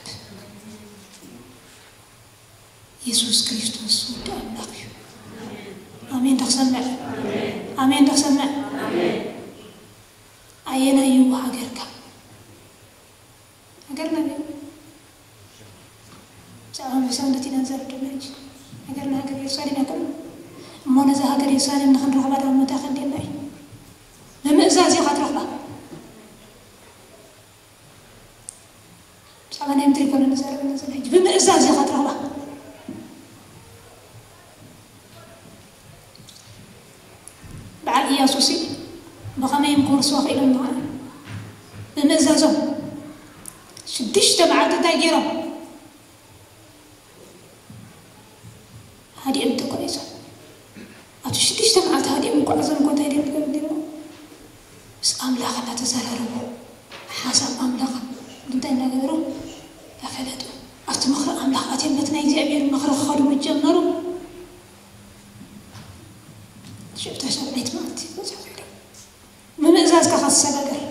የሱስ ክርስቶስ ወዲ ኣምላኽ እዩ። ኣሜን። ዶ ክሰምዕ? ኣሜን። ዶ ክሰምዕ? ኣየናይ እዩ ሃገርካ? ሃገርና እዩ። ብዛዕባ መሳንደት ኢና ንዛረብ ዘለና ሕጂ። ሃገርና ሃገር ኢየሩሳሌም ኣይኮነን። እሞ ነዛ ሃገር ኢየሩሳሌም ንኽንረኽባ ድማ እንታይ ከድልየና እዩ? ብምእዛዝ ኢኻ ትረኽባ። ብዛዕባ ናይ ምድሪ ኣይኮነን ንዛረብ ዘለና ዘለና ሕጂ። ብምእዛዝ ኢኻ ትረኽባ። በዓል ኢያሱሲ ብኸመይ እዮም ክወርስዋ ክኢሎም ንኸዓ? ብምእዛዞም ሽዱሽተ መዓልቲ እንታይ ገይሮም? ሃዲኦም ተጓዒዞም። ኣብቲ ሽዱሽተ መዓልቲ ሃዲኦም ምጉዓዞም እኮ እንታይ ድዮም ዝገብሩ ነይሮም? ምስ ኣምላኽ እናተዘራረቡ፣ ሓሳብ ኣምላኽ እንታይ እናገበሩ? እናፈለጡ። ኣብቲ ምኽሪ ኣምላኽ ኣትዮም በቲ ናይ እግዚኣብሔር ምኽሪ ክኸዱ ምስ ጀመሩ፣ ሽዑ እታ ሻብዓይቲ መዓልቲ በጽሑ ከይዶም። ብምእዛዝካ ኢኻ ትሰጋገር።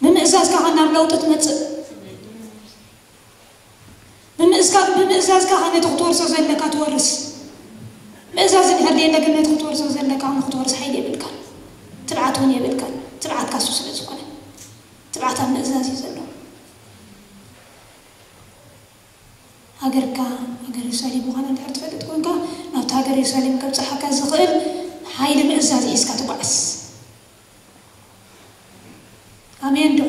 ብምእዛዝካ ኢኻ ናብ ለውጢ ትመጽእ። ብምእዝካ-፣ ብምእዛዝካ ኢኻ ነቲ ክትወርሶ ዘለካ ትወርስ። ምእዛዝ እንድሕር ደየለ ግን ነቲ ክትወርሶ ዘለካ ንክትወርስ ሓይሊ የብልካን። ትብዓት እውን የብልካን። ትብዓትካ እሱ ስለ ዝኾነ። ትብዓት ኣብ ምእዛዝ እዩ ዘሎ። ሃገርካ ሃገር የሩሳሌም ምዃና እንድሕር ትፈልጥ ኮንካ፣ ናብቲ ሃገር የሩሳሌም ከብጽሓካ ዝኽእል ሓይሊ ምእዛዝ ሒዝካ ትጓዓዝ። ኣሜን ዶ?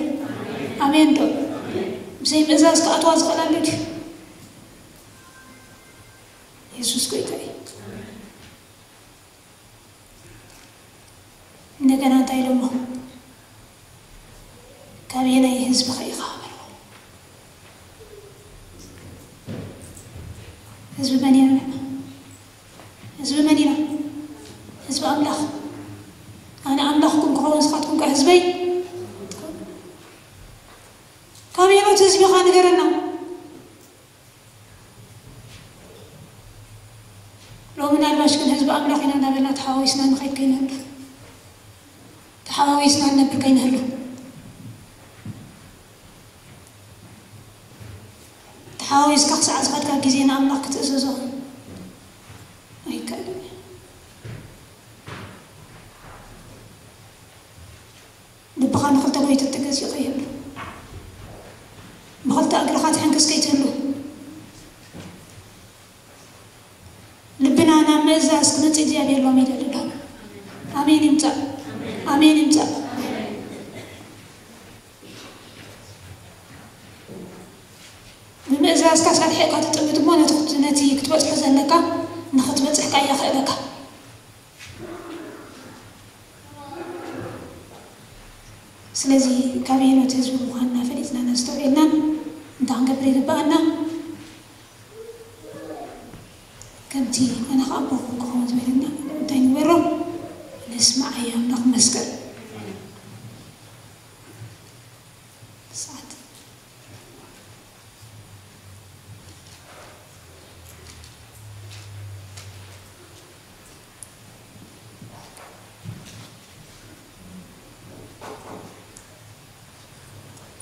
ኣሜን ዶ? ብዘይ ምእዛዝ ክኣትዋ ዝኽእል ኣሎ ድዩ? የሱስ ጎይታ እዩ። እንደገና እንታይ ኢሎሞ? ካበየናይ ህዝብኸ ኢኻ በልዎ። ህዝቢ መን ኢና? ህዝቢ መን ኢና? ህዝቢ ኣምላኽ። ኣነ ኣምላኽኩም ክኸውን ንስኻትኩም ከ ህዝበይ። ካበየኖት ህዝቢ ኢኻ ንገረና። ሎሚ ምናልባሽ ግን ህዝቢ ኣምላኽ ኢና እናበልና ተሓዋዊስና ንኸይድ ከይንህሉ፣ ተሓዋዊስና ንነብር ከይንህሉ፣ ተሓዋዊስካ ክሳዕ ዝኸድካ ግዜ ንኣምላኽ ክትእዘዞ ኣይከኣልን እዩ። ልብኻ ንኽልተ ጎይተት ተገዚኡ ከይህሉ፣ ብኽልተ እግርኻ ትሕንክስ ከይትህሉ፣ ልብና ናብ ምእዛዝ ክመጽእ እግዚኣብሔር ሎሚ ይደሊ ኣሎ። ኣሜን ይምጻእ። ኣሜን ይምጻእ። ብምእዛዝካ ሳልሒቕካ ትጥምት እሞ ነቲ ክት-፣ ነቲ ክትበጽሖ ዘለካ ንኽትበጽሕ ከኣ የኽእለካ። ስለዚ ካብ የኖት ህዝቢ ምዃንና ፈሊጥና ነስተውዒልናን እንታይ ክንገብር ይግብኣና? ከምቲ ኣነ ከኣ ኣቦኹም ክኸውን ዝበለና እንታይ ንግበሮ? ንስማዓዮ፣ ኣምላኽ ይመስገን። ሰዓት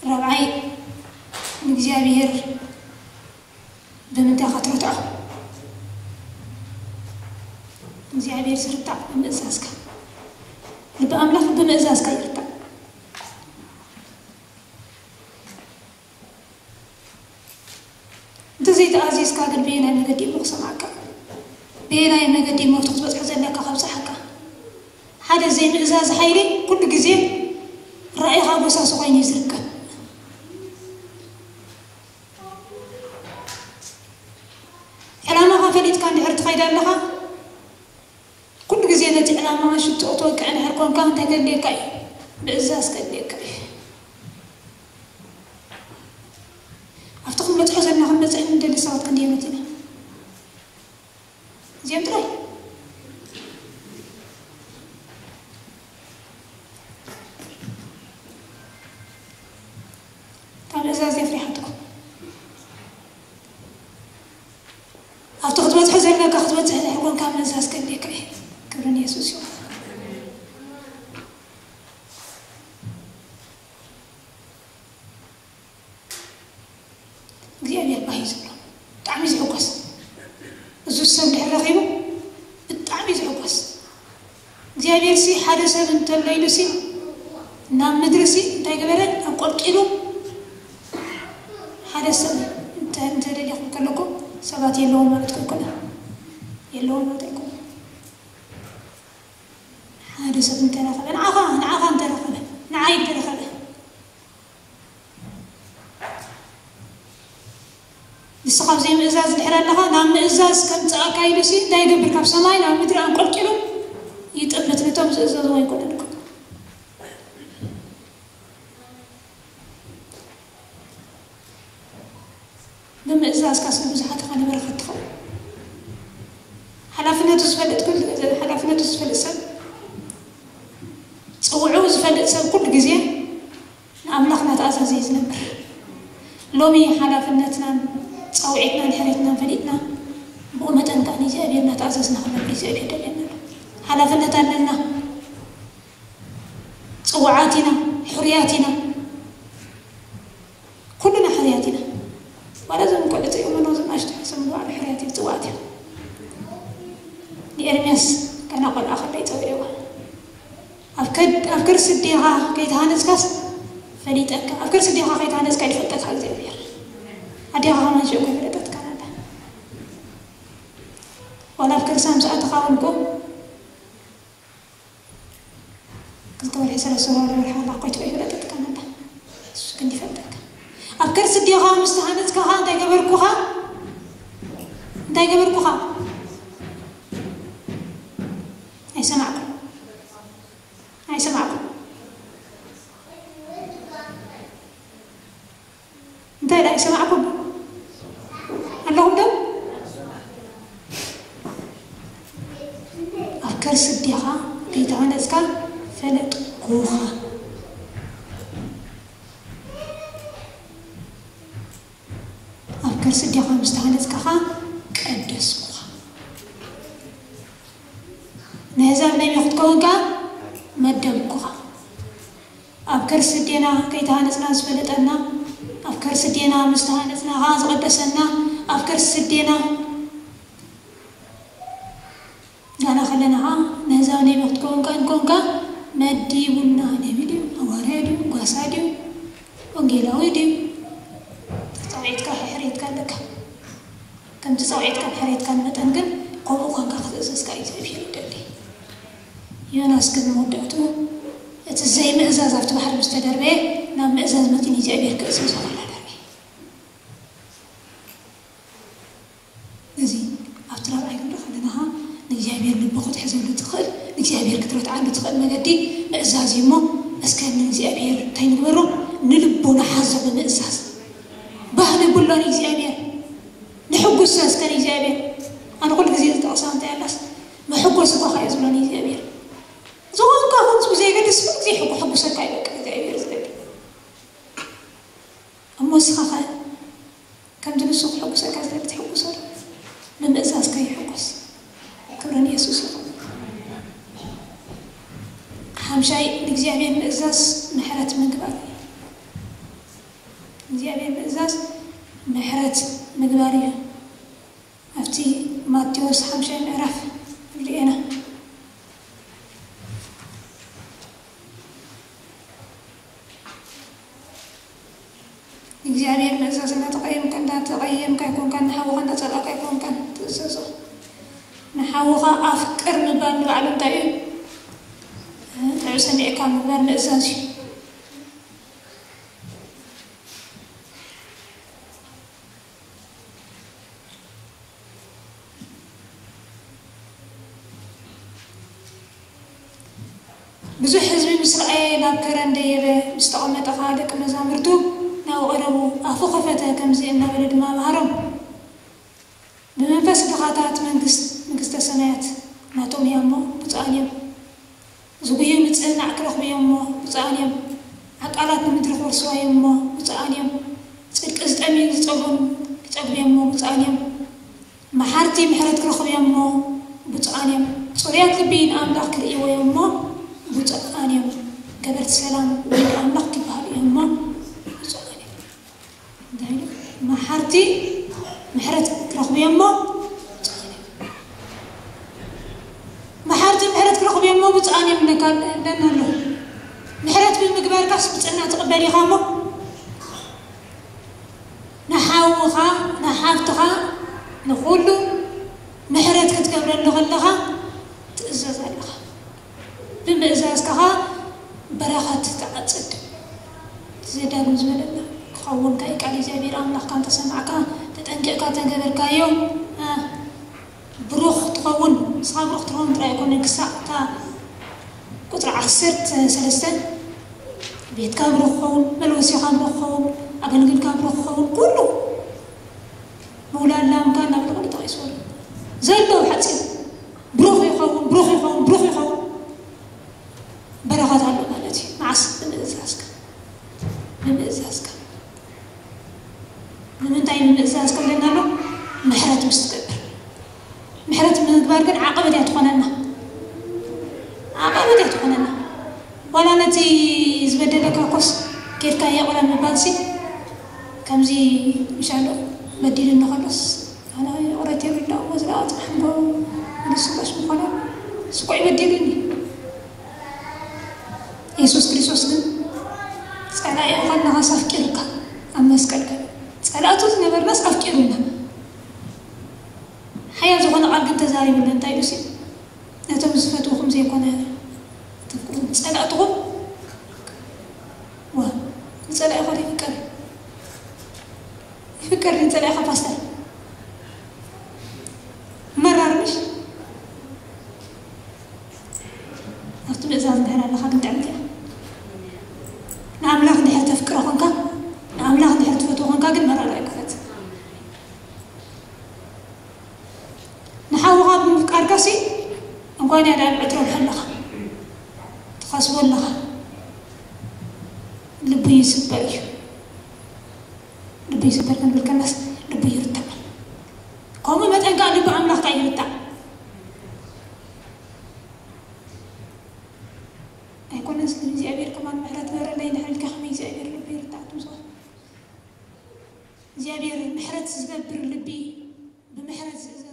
ራብዓይ፣ ንእግዚኣብሔር ብምንታይ ኢኻ ትርትዖ? እግዚኣብሔር ዝርታዕ ብምእዛዝካ። ልቢ ኣምላኽ ብምእዛዝካ ይርታዕ። እንተዘይተኣዚዝካ ግን በየናይ መገዲ እሞ ክሰምዓካ? በየናይ መገዲ እሞ እቲ ክትበጽሖ ዘለካ ከብጽሓካ? ሓደ ዘይምእዛዝ ሓይሊ ኩሉ ግዜ ራእይኻ ጎሳሶ ኮይኑ እዩ ዝርከብ። ዕላማኻ ፈሊጥካ እንድሕር ትኸይድ ኣለኻ፣ ኩሉ ግዜ ነቲ ዕላማ ሽቶ ክትወቅዕ እንድሕር ኮንካ እንታይ ከድልየካ እዩ? ምእዛዝ ከድልየካ እዩ። ኣብቲ ክንበጽሖ ዘለና ክንበጽሕ እንደሊ ሰባት ክንደይ ኢና? እዚኦም ጥራይ። እታ ምእዛዝ እዚኣ ፍሪሓትኩም። ካብ ምእዛዝ ከድልየካ እዩ። ክብሪ ንየሱስ ይኹን። እግዚኣብሔር ባህ እዩ ዝብሎ። ብጣዕሚ ዝሕጎስ። እዚ ሰብ ድሕር ረኺቡ ብጣዕሚ ዝሕጎስ። እግዚኣብሔር ሲ ሓደ ሰብ እንተሎ ኢሉ ሲ ናብ ምድሪ ሲ እንታይ ገበረ? ኣቆልቂሉ ሓደ ሰብ እንተ እንተደሊኹም ከለኩም ሰባት የለዎም ማለት ኣይኮነን። የለዎም ማለት ኣይኮነን። ሓደ ሰብ እንተረኸበ ንዓኻ ንዓኻ እንተረኸበ ንዓይ እንተረኸበ ንስኻ ኣብ ዘይምእዛዝ ድሕር ኣለኻ ናብ ምእዛዝ ከምፅኣካ ኢሉ ሲ እንታይ ይገብር? ካብ ሰማይ ናብ ምድሪ ኣንቆልቂሉ ይጥምት። ነቶም ዝእዘዝዎ ኣይኮነን እኮ። ብምእዛዝካ ስለ ብዙሓት ኢኻ ንበረኸት ትኸውን። ሓላፍነቱ ዝፈልጥ ኩሉ ሓላፍነቱ ዝፈልጥ ሰብ ፅውዑ ዝፈልጥ ሰብ ኩሉ ግዜ ንኣምላኽ እናተኣዘዘ እዩ ዝነብር። ሎሚ ሓላፍነትናን ፃውዒትናን ሕሬትናን ፈሊጥና ብኡ መጠን ከዓ ንእግዚኣብሔር እናተኣዘዝና ክነብር እግዚኣብሔር ደልየና ኣሎ። ሓላፍነት ኣለና። ፅውዓት ኢና፣ ሕሩያት ኢና። ኩልና ሕሩያት ኢና። ዋላ እዞም ቆልዑ እዮም እዞም ናሽቱ ሕሰም ንባዕሉ ሕሩያት እዮም፣ ፅውዓት እዮም። ንኤርምያስ ገና ቆልዓ ከሎ ይፀውዕዋ። ኣብ ከድ ኣብ ከርሲ ኣዴኻ ከይተሃነፅካስ ፈሊጠካ፣ ኣብ ከርሲ ኣዴኻ ከይተሃነፅካ ይፈልጠካ እግዚኣብሔር። ኣዴኻ ከማን ሽዑ ከይፈለጠትካ ነላ። ዋላ ኣብ ከርሳ ምስ ኣተኻ እውን እኮ ክልተ ወርሒ ሰለስተ ወርሒ ወርሒ ኣላ ኮይትባ ይፈለጠትካ ነላ። እሱ ግን ይፈልጠካ። ኣብ ከርሲ ኣዴኻ ምስ ተሃነፅካ ኸዓ እንታይ ገበርኩኻ? እንታይ ገበርኩኻ? ኣይሰማዕኩም። ኣይሰማዕኩም። እንታይ ደኣ ይሰማዕኩም ኣለኹም ዶ? ኣብ ከርሲ ኣዴኻ ከይተሃነፅካ ፈለጥኩኻ። ኣብ ከርሲ ኣዴኻ ምስ ተሃነፅካ ኸዓ ቀደስኩኻ። ንህዛብ ነብይ ክትከውን ከኣ መደብኩኻ። ኣብ ከርሲ ኣዴና ከይተሃነፅና ዝፈለጠና፣ ኣብ ከርሲ ኣዴና ምስ ተሃነፅና ኸዓ ዝቐደሰና፣ ኣብ ከርሲ ኣዴና ጋና ከለና ኸዓ ንህዛብ ነብይ ክትከውን ከኣ እንኮንካ መዲቡና። ነብይ ድዩ? ሃዋርያ ድዩ? ጓሳ ድዩ? ወንጌላዊ ድዩ? ተፃዊዕትካ ሕርየትካ ኣለካ። ከምቲ ጻውዒትካን ሕርየትካን መጠን ግን ከምኡ ኳንካ ክትእዘዝ ከኣ እግዚኣብሔር ይደሊ። ዮናስ ግን መወዳእትኡ እቲ ዘይምእዛዝ ኣብቲ ባሕሪ ምስ ተደርበየ ናብ ምእዛዝ መጺኡ ንእግዚኣብሔር ክእዘዞ ከሎ ደርበየ። እዚ ኣብቲ ራብዓይ ክንርኢ ከለና ኸኣ ንእግዚኣብሔር ልቢ ክትሕዘሉ ትኽእል፣ ንእግዚኣብሔር ክትረትዓሉ ትኽእል መገዲ ምእዛዝ እዩ እሞ እስከ ንእግዚኣብሔር እንታይ ንግበሮ? ንልቡ ንሓዞ ብምእዛዝ። ባህሊ ብሎ ንእግዚኣብሔር። ንሕጉሰ እስከ ንእግዚኣብሔር። ኣነ ኩሉ ግዜ ዝጠቕሳ እንታይ ኣላስ መሐጎሲ እኳ እየ ዝብሎ ንእግዚኣብሔር። ዝኾንካ ኹን ብዘየገድስ ኩሉ ግዜ ሕጉ-፣ ሕጉሰካ እዩ በቃ እግዚኣብሔር ዝደሊ። እሞ ንስኻ ኸ ከምቲ ንሱ ክሕጉሰካ ዝደሊ ትሕጉሶ ዶ? ብምእዛዝካ ይሕጎስ። ክብሪ ንየሱስ ይኹን። ሓምሻይ ንእግዚኣብሔር ምእዛዝ ምሕረት ምግባር እዩ። እግዚኣብሔር ምእዛዝ ምሕረት ምግባር እዩ። ኣብቲ ማቴዎስ ሓምሻይ ምዕራፍ ንርእየና። እግዚኣብሔር ምእዛዝ እናተቐየምካ፣ እንዳተቐየምካ ኣይኮንካን፣ ንሓውኻ እንዳጸላእካ ኣይኮንካን ትእዘዞ። ንሓውኻ ኣፍቅር ምባል ንባዕሉ እንታይ እዩ? ጥዑይ ሰሚዕካ ምግባር ምእዛዝ እዩ። ብዙሕ ህዝቢ ምስ ረኣየ ናብ ከረን ደየበ፣ ምስ ተቐመጠ ኸኣ ደቂ መዛሙርቱ ናብኡ ቀረቡ። ኣፉ ኸፈተ፣ ከምዚ እናበለ ድማ መሃሮም። ብመንፈስ ድኻታት መንግስት፣ መንግስተ ሰማያት ናቶም እያ እሞ ብፁዓን እዮም። ዝጉዩ ምጽንናዕ ክረኽቡ እዮም እሞ ብፁዓን እዮም። ዓቃላት ንምድሪ ክወርስዋ እዮም እሞ ብፁዓን እዮም። ጽድቂ ዝጠምዩን ዝጸምኡን ክጸግቡ እዮም እሞ ብፁዓን እዮም። መሓርቲ ምሕረት ክረኽቡ እዮም እሞ እንታይ ኢሉ? መሓርቲ ምሕረት ክረኽቡ እዮም እሞ ብፁዓን እዮም። መሓርቲ ምሕረት ክረኽቡ እዮም እሞ ብፁዓን እዮም እብለካ ኣለና ኣሎ። ምሕረት ብምግባርካስ ብፅና ትቕበል ኢኻ እሞ ንሓውኻ ንሓፍትኻ ንኹሉ ምሕረት ክትገብረሉ ከለኻ ትእዘዝ ኣለኻ። ብምእዛዝ ከኻ በረኸት ትዓጽድ። ዘዳግም ዝበለና ክኸውን ካይ ቃል እግዚኣብሔር ኣምላኽካ እንተሰማዕካ ተጠንቂቕካ ተገበርካዮ ብሩኽ ትኸውን። ንስኻ ብሩኽ ትኸውን ጥራይ ኣይኮነ ክሳዕ እታ ቁፅሪ ዓሰርተ ሰለስተ ቤትካ ብሩኽ ክኸውን፣ መልወሲኻ ብሩኽ ክኸውን፣ ኣገልግልካ ብሩኽ ክኸውን፣ ኩሉ ምውላድ ላምካ ናብ ልቕሊ ተቐይስዎ ዘሎ ሓፂን ብሩኽ ይኸውን፣ ብሩኽ ይኸውን፣ ብሩኽ ይኸውን። በረኸት ኣሎ ማለት እዩ። መዓስ? ብምእዛዝካ፣ ብምእዛዝካ። ንምንታይ ንምእዛዝ ከለና ኣሎ? ምሕረት ምስ ትገብር። ምሕረት ምግባር ግን ዓቐበት እያ ትኾነና፣ ዓቐበት እያ ትኾነና። ዋላ ነቲ ዝበደለካ ኮስ ኬድካ የቕረ ምባልሲ ከምዚ ምሻሎ በዲሉ እንከሎስ ኣነ ይቕረት ይርዳእዎ ዝለኣ ፅሓንጎ ንሱ ቀሽ ምኾነ ስቆ ይበዲሉኒ። የሱስ ክርስቶስ ግን ጸላኢ ከለኻስ ኣፍቂሩካ ኣብ መስቀል ከ ጸላእቱ ዝነበርናስ ኣፍቂሩና። ሓያል ዝኾነ ቃል ግን ተዛሪቡና እንታይ ኢሉ ሲ ነቶም ዝፈትውኹም ዘይኮነ ተፍቅሩ ጸላእትኹም ዋ ንጸላኢ ኾነ ይፍቀር ይፍቀር ንጸላኢኻ ፓስተር መራር ምሽ ኣብቲ ምእዛዝ እንድሕር ኣለኻ ግን ጥዕምቲ እያ። ንኣምላኽ እንድሕር ተፍቅሮ ኾንካ ንኣምላኽ እንድሕር ትፈትዎ ኾንካ ግን መራር ኣይኮነት። ንሓውኻ ብምፍቃርካ ሲ እንኳን እያ ዳብ ዕትሮ ኣለኻ ትኸስቦ ኣለኻ። ልቡ ይስበር እዩ። ልቡ ይስበር ክንብል ከለስ ልቡ ይርታዕ። ከምኡ መጠን ከዓ ልቢ ኣምላኽ ከዓ ይርታዕ። ኣይኮነስ ንእግዚኣብሔር ከማን ምሕረት ግበረለይ ንሕልካ ከመይ እግዚኣብሔር ልቢ ይርታዕ ትምስል እግዚኣብሔር ምሕረት ዝገብር ልቢ ብምሕረት ዝእዘ